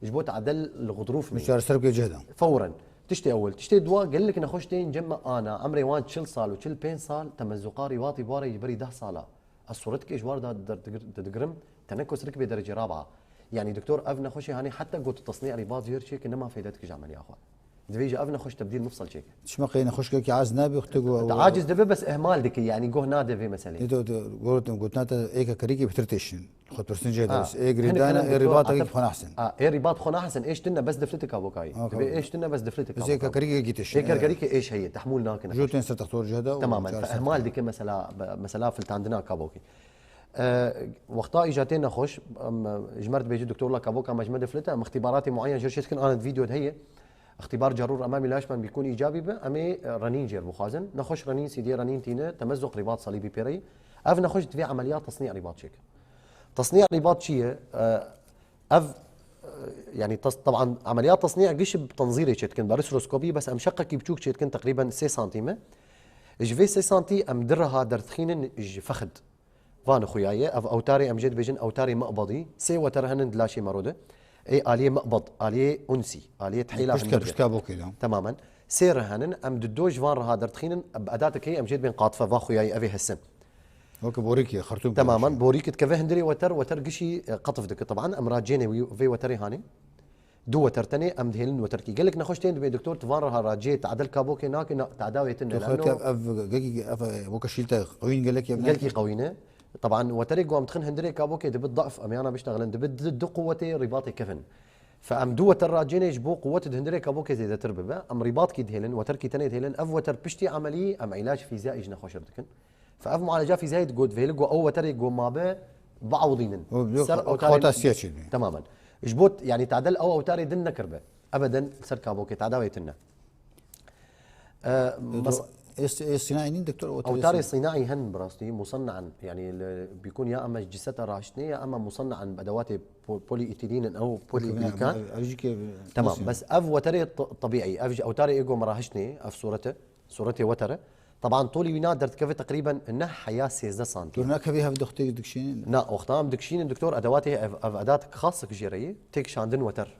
Ji bo tadel li xudrûf me. Çareser bike cihda. Fewren. Tiştê ewil. Tiştê dua, gelek nexweş tên cem me ana, emrê wan çil sal û çil pênc sal, temezzuqa ribatî bare ji berî deh sala. Ez sûretikê ji war de der-, digir-, digirim, tenekos rik bê derecê raba. Yanî doktor ev nexweşê hanê heta got tesnî ribat jêr çêke nema feyde dike ji emeliya xwe. Divê ji ev nexweş tebdîl mifsel çêke. Çima qey nexweşkekî aciz nabe, xwe te got. Te aciz dibe bes ihmal dike, yanî goh nade vê meselê. Ê, tu, tu, gotin, gotina te êka kerîkê bitir têşin. Xwe pirsîn jê Ha, ders. Ê hinek girêdana, hene ê doktor ribatekî Atef. Xwe nahsin. Ha, ê ribat xwe nahsin, êş tune bes diflite kabokayî. Ha, Divê kabokayî. Êş tune bes diflite Bes ê kabokayî. Kerîkê êş heye, tehmûl nakin. Jû tên ser textor cihda û Tamamen, çareser fe ihmal dike. Dike mesela, be-, mesela filtandina kabokî. E, wexta îca tê nexweş, em, ji me re dibêje doktor la kaboka me ji me diflite, em îxtîbaratê muayen jê re çê dikin, ana di vîdeo de heye. Îxtîbar carûr emamî laş men bîkûn îcabî be, em ê, e, renîn jê re bixwazin. Nexweş renîn, sîdiyê renîn tîne, temezzuq ribat salîbî pê re yî. Ev nexweş divê emeliya tesnî ribat çêke. Tesnî ribat çi ye? E, ev, e, yanî tas-, teban emeliya tesnî giş bi tenzîrê çêdikin, bi arthroskopî, bes em şeqekî biçûk çêdikin, teqrîben sê santîm e. Ji vê sê santî em di reha derdixînin ji fexid. Van xuya ye, ev ewtarê em jê dibêjin ewtarê miqbedî. Sê weter henin di laşê mero de. Ê aliyê miqbed, aliyê unsî, aliyê tihêla Pişt ke, hundir de. Pişt kabokê de. Tamamen. Sê re henin, em di do ji van reha derdixînin, bi edatekê em jê dibên qatife, va xuyayî, ev ê hesin. Weke borîkê, xertûm Temamen, borîk dikeve hundirê weter, weter gişî, e, qetf dike. Teban, em racêne wî, vê weterê hanê. Du weter tenê, em dihêlin weterkî. Gelek nexweş tên dibê doktor, tu van reha racê, tadel kabokê nake, na, tadawê tune. Tu xwe te ev, ev, gelkî, ev, e, weke şîlte qewîn gelek ye, Gelkî qewîne. Teban, weterê ku em dixin hundirê kabokê dibi daf, em yana biştexilin, dibi di, du quwetê rîbatê kevin. Fe em du weter racêne ji bo quwet di hundirê kabokê zêdetir bibe. Em rîbatkî dihêlin, weterkî tenê dihêlin. Ev weter piştî emelî, em îlac fîziyayî ji nexweşir dikin. Fe ev mualeca fîziyayî digot, vêli ku ew weterê ku mabe biewidînin. O, yok, Ser o ewtarê xotasiya çêdibe. Temamen. Ji bo, yanî tadel ew ewtarê din nekirbe. Ebeden ser kabokê tadawê tune. E, mes- Ê, ê sînaî nîn, doktor, ewtarê Ewtarê sînaî hen bi rastî, musannan, yanî li bîkûn ya em ji ciseta rahiştinê ya em musannan bi edewatê po-, polîetîlîn in ew polîglîkan. Ev, ev jî ke, Tamam, nasıl? Bes ev weterê t-, tebîî, ev ji ewtarê ê ku me rahiştinê, ev sûret e, sûretê weter e. Teban tolî wî na derdikeve teqrîben neh heya sêzdeh santî. Dur nakevî hev doxtê dikişînin? Na, wexta em dikişînin doktor, edewatê ev, ev edat xasek jê re ye, têkişandin weter.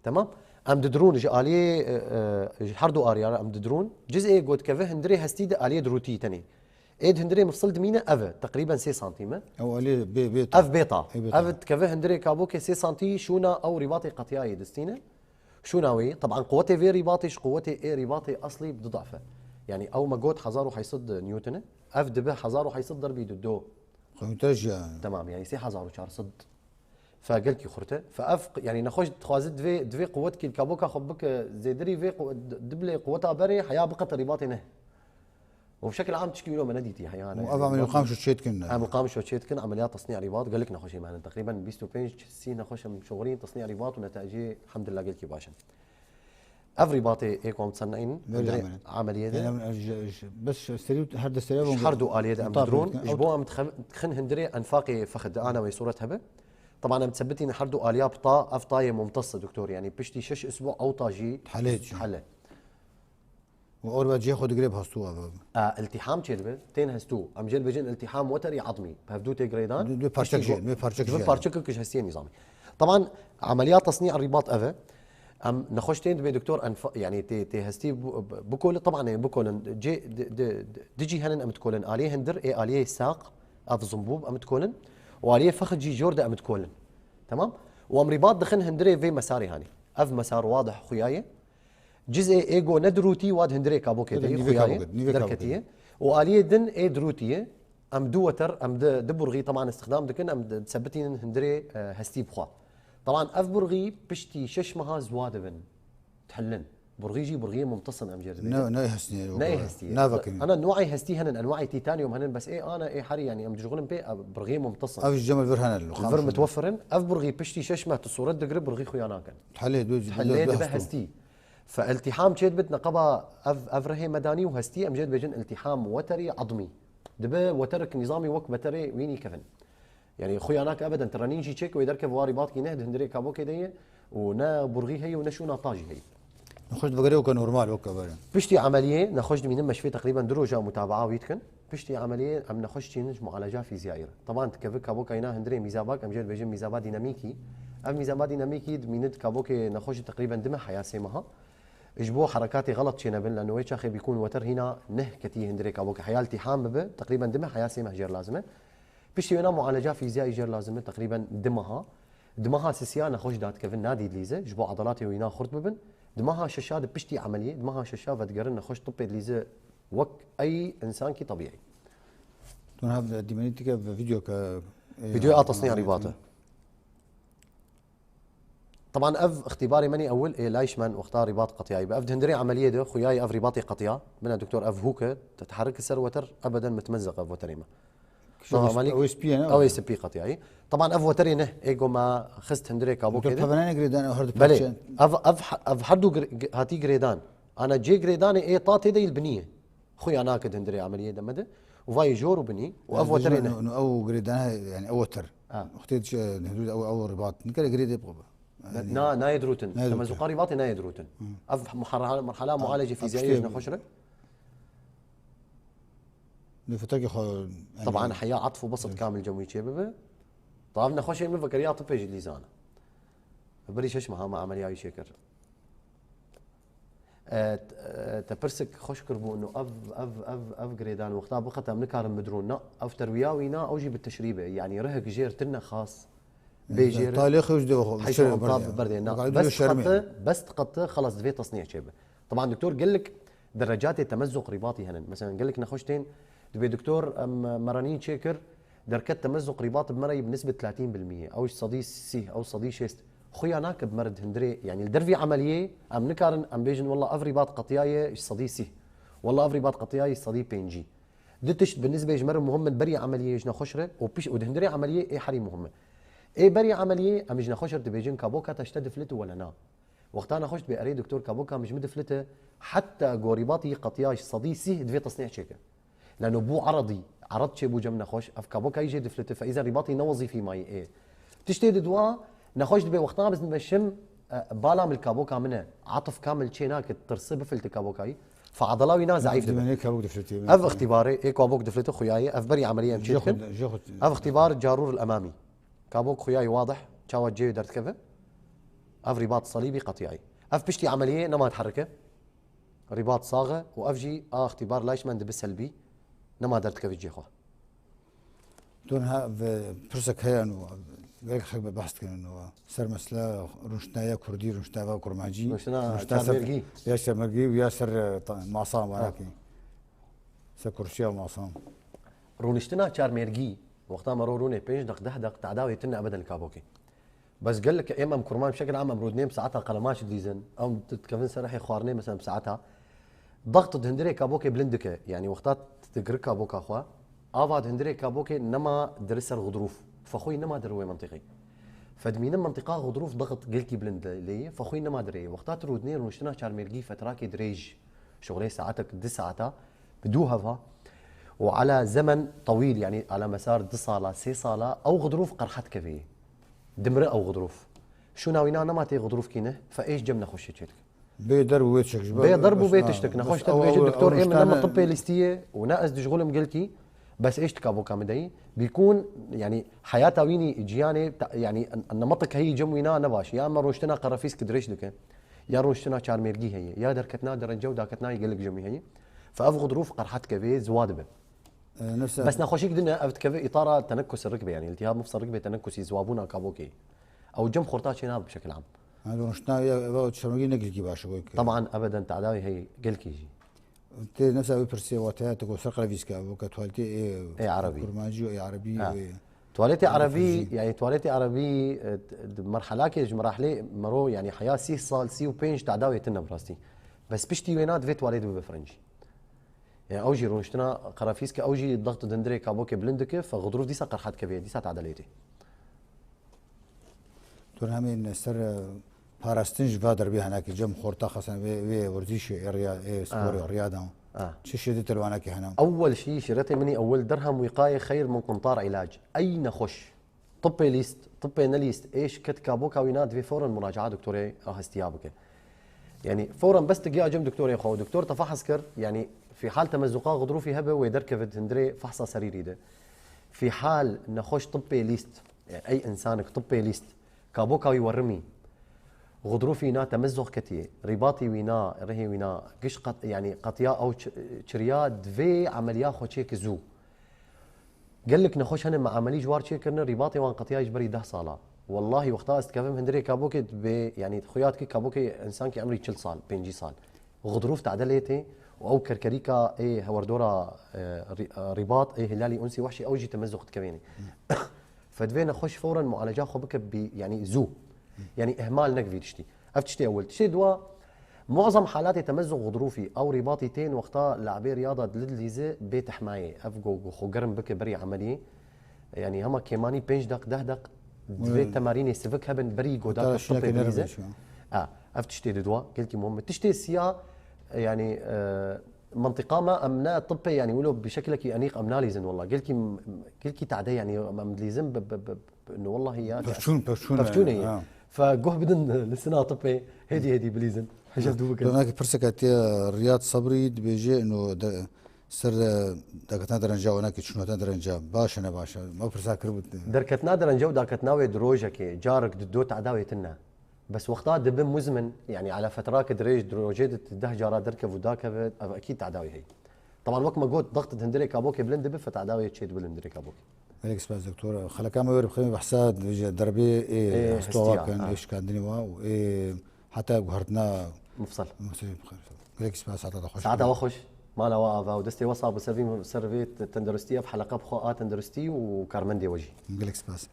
Tamam? Em didirûn ji aliyê, e, e, ji her du ariya re em didirûn. Cizê got keve hundirê hestî di aliyê dirûtî tenê. Ê di hundirê mifsil dimîne ev e, teqrîben sê santîm e. Ew aliyê bê, bê ta. Ev bê ta. Ê bê ta. Ev dikeve hundirê kabokê sê santî şûna ew rîbatê qetiyayê distîne. Şûna wê, teban quwetê vê rîbatê ji quwetê ê rîbatê eslî bi du daf e. Yanî ew me got hezar û heyt sed newton e. Ev dibe hezar û heyt sed derbî du do. Xewîntir jî. Temam, yanî sê hezar û çar sed. Fe gelkî xurt e. Fe ev, yanî nexweş dixwaze divê, divê quwet kî kaboka xwe bike zêdirî vê quw-, d-, diblê quweta berê heya biqete rîbatê ne. Û bi şekil am tişkî wilo me nedîtî heya ne. Û ev amelî qam şu çêt kin ne. Em qam şu çêt kin, ameliyat tesnî rîbat, gelek nexweşî me hene. Teqrîben bîst û pênc sî nexweş em şoxirîn tesnî rîbat û netecê, elhamdülillah, gelkî baş in. Ev rîbatê ê ku em ser neynin, Verî hundirê ameliyê. Ameliyê de. Yani, e, ji, ji, bes ji serî û her destê Ji her du aliyê de em mutabîk didrûn, dikin. Ji bo em dixev-, dixin hundirê enfaqê fexid, ana wê sûret hebe. Teban em disebitînin her du aliya bi ta, ev tayê mumtes e, doktor. Yani piştî şeş isbû ew ta jî Helê çi? Hele. Û orva cihê xwe digire bi hestû ev. E, iltîham çêdibe, tên hestû. Em jê dibêjin iltîham weterî azmî. Bi hevdû tê girêdan. Du, du parçek Piştî jê, go-, du parçek du jê. Parçekek ji hestiyê nîzamî. Teban, emeliyat tesnî ribat ev e. Em nexweş tên dibê doktor enfa-, yanî tê, tê hestî bu-, bikole, teban ê bikolin. Cê, di, di, di, di cî henin em dikolin. Aliyê hindir, ê aliyê saq, ev zimbûb em dikolin. Û aliyê fexid jî jor de em dikolin. Tamam? Û em ribat dixin hindirê vê mesarê hanî. Ev mesar wadih xuya ye. Cizê ê go ne dirûtî wa di hundirê kabokê de yî, nîvê xuya ye, kabokê, nîvê kabokê derketiye. Û aliyê din ê dirûtî ye. Em du weter, em di, di burxî teman îstixdam dikin, em di, disebitînin hundirê, e, hestî bi xwe. Teman ev burxî piştî şeş meha ziwa dibin, dihilin. Burxî jî burxiyê mumtasin em jê re dibêjin. Ne, ne hestî, ne hestî. Ana nû'ê hestî henin, enwa'ê tîtanyum henin, bes ê ana ê herî, yanî em dişxulin pê, e, burxiyê mumtasin. Ev ji cem li vir henin, li vir mutwefir in. Ev burxî piştî şeş meh tu sûret digri, burxî xuya nakin. Helê, dû, dû, Helê dû dibe hesto. Hestî. Fe iltîham çê dibit neqeba ev, ev rihê medanî û hestî, em jê dibêjin iltîham weterî admî. Dibe weterik nîzamî wek weterê wînî kevin. Yanî xuya nake ebeden, trenîn jî çêke wê derkeve wa rîbatkî neh di hundirê kabokê de ye û ne burxî heye û ne şûna ta jî heye. Nexweş dibe gerê weke normal, weke berê. Piştî emeliyê nexweş dimînin, me şivê teqrîben du roja mutabaa wî dikin. Piştî emeliyê em nexweş çînin ji mualeca fîzyayî re. Teban dikeve kaboka îna hundirê mîzabak, em jê dibêjin mîzaba dînamîkî. Ev mîzaba dînamîkî dimîne di kabokê nexweş teqrîben du meh heya sê meha. Ji bo herekatê xelet çênebin, lano wê çaxê bîkûn weter hîna neh ketî hundirê kabokê. Heya iltîham bibe, teqrîben du meh heya sê meh jêr lazim e. Piştî wêna mualeca fîzyayî jêr lazim e, teqrîben du meha. Di meha sisiya nexweş dadikevin, nadî dilîze, ji bo edelatê wîna xurt bibin. Di meha şeşa di piştî emeliyê, di meha şeşa vedigerin nexweş tibê dilîze wek ey însankî tebîî. Tu niha dîmenî tike bi vîdeo ke, e, Vîdeoya tasnîya rîbate. Teban ev îxtîbarê menî ewil ê Leishman wexta rîbat qetiyayî bi. Ev di hundirê emeliyê de xuyayê ev rîbatê qetiya. Bine doktor ev hûke, te teherike ser weter ebeden mitmenzeq ev weterê me. Kişo Tamam, ew ê Melîk, spî ye, ne? Ew ê spî qetiyayî. Teban ev weterê ne, ê go me xist hundirê kabokê Doktor de. Pevenanê girêdan ew her du Belê, parçe. Ev, ev, ev her du gir-, gi-, hatî girêdan. Ana cê girêdanê ê ta tê de yî li binî ye. Xuya nake di hundirê emeliyê de me de. Û vayê jor û binî û ev weterê ne. No, no, ew girêdana, yani ew weter. Ha. Wextê diçe hudûd ew, ew ribat. Nikare girêdê biqe. Yani Na, nayê dirûtin. Nayê dirûtin. Temezuqa rîbatê nayê dirûtin. Hı. Ev muharhala-, merhala Ha, mualece ev fîzyayê işte ji nexweş re. Li fitekê xwe, yani Teban heya atf û besat Evet. kamil cem wî çê bibe. Tav nexweşê min vekeriya tibê jî lîzana. Berî şeş meha me emeliyayî çêkir. E, t-, e, te pirsek xweş kiribû, no ev, ev, ev, ev girêdan wexta biqet em nikarin bidrûn. Na, ev terwiya wî na, ew jî bi teşrî be. Yanî rihek jêr tine xas. Bê jêr. Talê xwe ji dê xwe, Heyş şerê û berdê. Berdê, na. Bes diqete, bes diqete, xelas divê tesniye çêbe. Teban doktor gelek derecatê temezzuq rîbatî henin. Mesela gelek nexweş tên, dibê doktor, em, meranî çêkir, derket temezzuq rîbat bi me re yî bi nisbet tlatîn bil mîye. Ew ji sedî sîh, ew sedî şêst. Xuya nake bi me re di hundirê, yanî li dervî emeliyê em nikarin, em bêjin, "Wela ev rîbat qetiyaye ji sedî sîh. Wela ev rîbat qetiyaye ji sedî pêncî." Du tişt bi nisbê ji me re muhim in berî emeliyê ji nexweş re û piş-, û di hundirê emeliyê ê herî muhim e. Ê berî emeliyê em ji nexweş re dibêjin, "Kaboka te ji te diflite wele na?" Wexta nexweş dibê, "Erê doktor, kaboka min ji min diflite, heta gorîbatî qetiya ji sedî sîh divê tesnîh çêke." Lano bû eredî, ered çêbû cem nexweş, ev kabokayî jê diflite, fe îzen rîbatî ne wezîfî mayî ê. Tiştê di dua, nexweş dibê wexta bizin ve şim, e, bala min li kaboka min e, atif kamil çê nake, tirsi bifilti kabokayî. Fe adala wî na zeîf dibe. Dîmenê kabok difiltî, Ev evet. îxtîbarê, ê kabok difilti xuyayê, ev berî emeliyê em çê Jê dikin. xwe, jê xwe. Ev îxtîbar carûr el emamî. Kabok xuyayî wadih, çawa cê wî derdikeve. Ev rîbat salîbî qetiyayî. Ev piştî emeliyê nema diherike. Rîbat sax e û ev jî a îxtîbar Leishman dibe selbî, nema derdikevî cihê xwe. Tu niha ve pirsek heye û gelek xelk behs dikin û ser mesela rûniştina ya kurdî, rûniştina va kurmancî, Rûniştina rûniştina ser çarmêrgî. Ya çarmêrgî û ya ser, e, ta-, masa Ha. manakî. Ser kursiya masa. Rûniştina çarmêrgî, wexta me ro rûnê pênc deq, deh deq, tadawê tune ebeden li kabokê. Bes gelek êm em kurman bi şekil am em rûdinê bi saeta qelemaç dilîzin. Em ditkevin ser rihê xwarinê mesela bi saeta. Daxt di hundirê kabokê bilind dike. Yanî wexta digir kaboka xwe. Ava di hundirê kabokê nema diri ser xudrûf. Fexwî nema diri wê mentiqî. Fedmînin mentiqa xudrûf daxt gelkî bilind lê ye. Fexwî nema dirê ye. Wexta tu rûdinê rûniştina çarmêrgî fetrakê dirêj. Şixulê saetek, du saeta. Bi dû heva. Û ala zemen tewîl, yanî ala mesar du sala, sê sala, ew xudrûf qerhet kevê. Dimre ew xudrûf. Şûna wîna nema tê xudrûfkî ne, fe êş cem nexweşê çêdike. Bê derb û bê tiştek ji ber Bê derb û bê tiştek. Nexweş te dibêje doktor, ê min ne min tibê lîstî ye û ne ez dişxulim gelkî, bes êş di kaboka min de yî. Bîkûn, yanî heyata wînî ciyanê, ta-, yanî n-, nematik heyî cem wîna ne baş. Ya me rûniştina qerefîsk dirêj dike. Ya rûniştina çarmêrgî heye. Ya derketina derenca û daketina gelek cem wî heye. Fe ev xudrûf qerhet kevê ziwa dibe. E, nefse Bes nexweşîk din e, ev dikeve îtara tenekkus rikbê, yanî iltihab mifsal rikbê tenekkusî ziwabûna kabokê. Ew cem xurta çê nabe bi şekil am. Ha, rûniştina ya, ev çarmêrgî ne gelkî baş e, goy ke. Taban ebeden tadawî heye gelkî jî. Tê nefsa wî pirsê wateya te ku ser qelevîske, ev ke tuwaletê ê Ê erebî. kurmancî û ê erebî Ha. û ê Tuwaletê Yanî erebî, fizî. yanî tuwaletê erebî, e, di merhelakê ji merahilê mero, yanî heya sî sal, sî û pênc tadawê tune bi rastî. Bes piştî wêna divê tuvalê de bibe firincî. Yani ew jî rûniştina qerefîs ke ew jî daxtê hundirê kabokê bilind dike, fe xudrûf dîsa qerha dikeve, dîsa tade lê tê. Tu hemî ser, e, parastin ji va derbê henekî cem xorta xesan vê, vê werzîşê ê riya, ê sporê, riyadan. Ah. Çi şêdî telwanekî hene? Ewwel şî, şîretê min î ewwel derhem wîqayê xeyr min quntar îlac. Ey nexweş. Tibbê lîst, tibbê nelîst, ê şiket kaboka wîna divê fewren muracaa doktorê a hestiya bike. Yani fewren bes tu giya cem doktorê xwe û doktor te fehs kir, yani fî hal temezzuqa xudrûfî hebe wê derkeve di hundirê fehsa serîrî de. Fî hal nexweş tibbê lîst, yani ey insanek tibbê lîst, kaboka wî werimî, xudrûfî wîna temezzux ketiye, rîbatî wîna, rihê wîna, giş qet-, yani qetiya ew ç-, çiriya divê emeliya xwe çêke zû. Gelek nexweş hene me emelî ji war çêkirine, rîbatê wan qetiya ji berî deh sala. Wellahî wexta ez dikevim hundirê kabokê dibê, yani xuya dike kabokê insankî emrî çil sal, pêncî sal. Xudrûf tade lê tê û ew kerkerîka ê hewerdora, e, rî-, e, rîbat, ê hilalî unsî wehşî ew jî temezzux dikevêne. Fe divê nexweş fewren mualeca xwe bike bî, yani zû. Yani ihmal neke vî tiştî. Ev tiştê ewil. Tiştê dua, muazam halatê temezzux xudrûfî, ew rîbatî tên wexta le'bê riyada dilidlîze bê tehmayê. Ev go, go xwe germ bike berî emeliyê. Yani hema kêmanî pênc deq, deh deq divê temarînê sivik hebin berî goda tepê bilîze. A, ev tiştê di dua, gelkî muhim. Tiştê siya, yani, e, mentiqa me em ne tippê, yani wilo bi şekilekî enîq em nalîzin wella. Gelkî, gelkî tade, yani em, em dilîzin bi, bi, bi, bi, no wellahî ya. Perçûn, perçûn. Perçûnê ye. Fe guh bidin li sina tippê, hêdî hêdî bilîzin. Hejeb dû bikin. Donakî pirsek hatiye Riyad Sabrî dibêje, no de, ser, e, derketina derenca, wena ki çûnata derenca, baş e ne baş e? Ma pirsa kiribû. Derketina derence û daketina wê di rojekê, carek di do tadawê tune. Bes wexta dibe muzmin, yani ala fetrake dirêj, di rojê de deh cara derkev û dakeve, ev ekîd tadawê heye. Teban wek me got, daxtê hundirê kabokê bilind dibe, fe tadawê çê dibe li hundirê kabokê. Gelek spas doktor. Xeleka me were bixîne behsa derbê ê, ê hestiya, ê şikandinê wa û ê heta guhertina mifsal. Mifsal bixîne. Gelek spas, saeta te xweş. Saeta we xweş. Mala we ava û destê we sax bi ser vî, ser vê tenderustî, ev heleqa bi xwe a tenderustî û karmendê we jî. Gelek spas.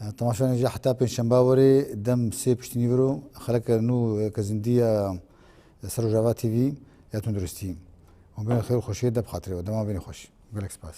Temaşevanê ji heta pêncşemba werê dem sê piştî nîviro xeleke nû ke zindiya ser Rojava T V ya tunduristî. Hûn bên xêr û xweşiyê de bi xatirê we. Dema bênê xweş. Gelek spas.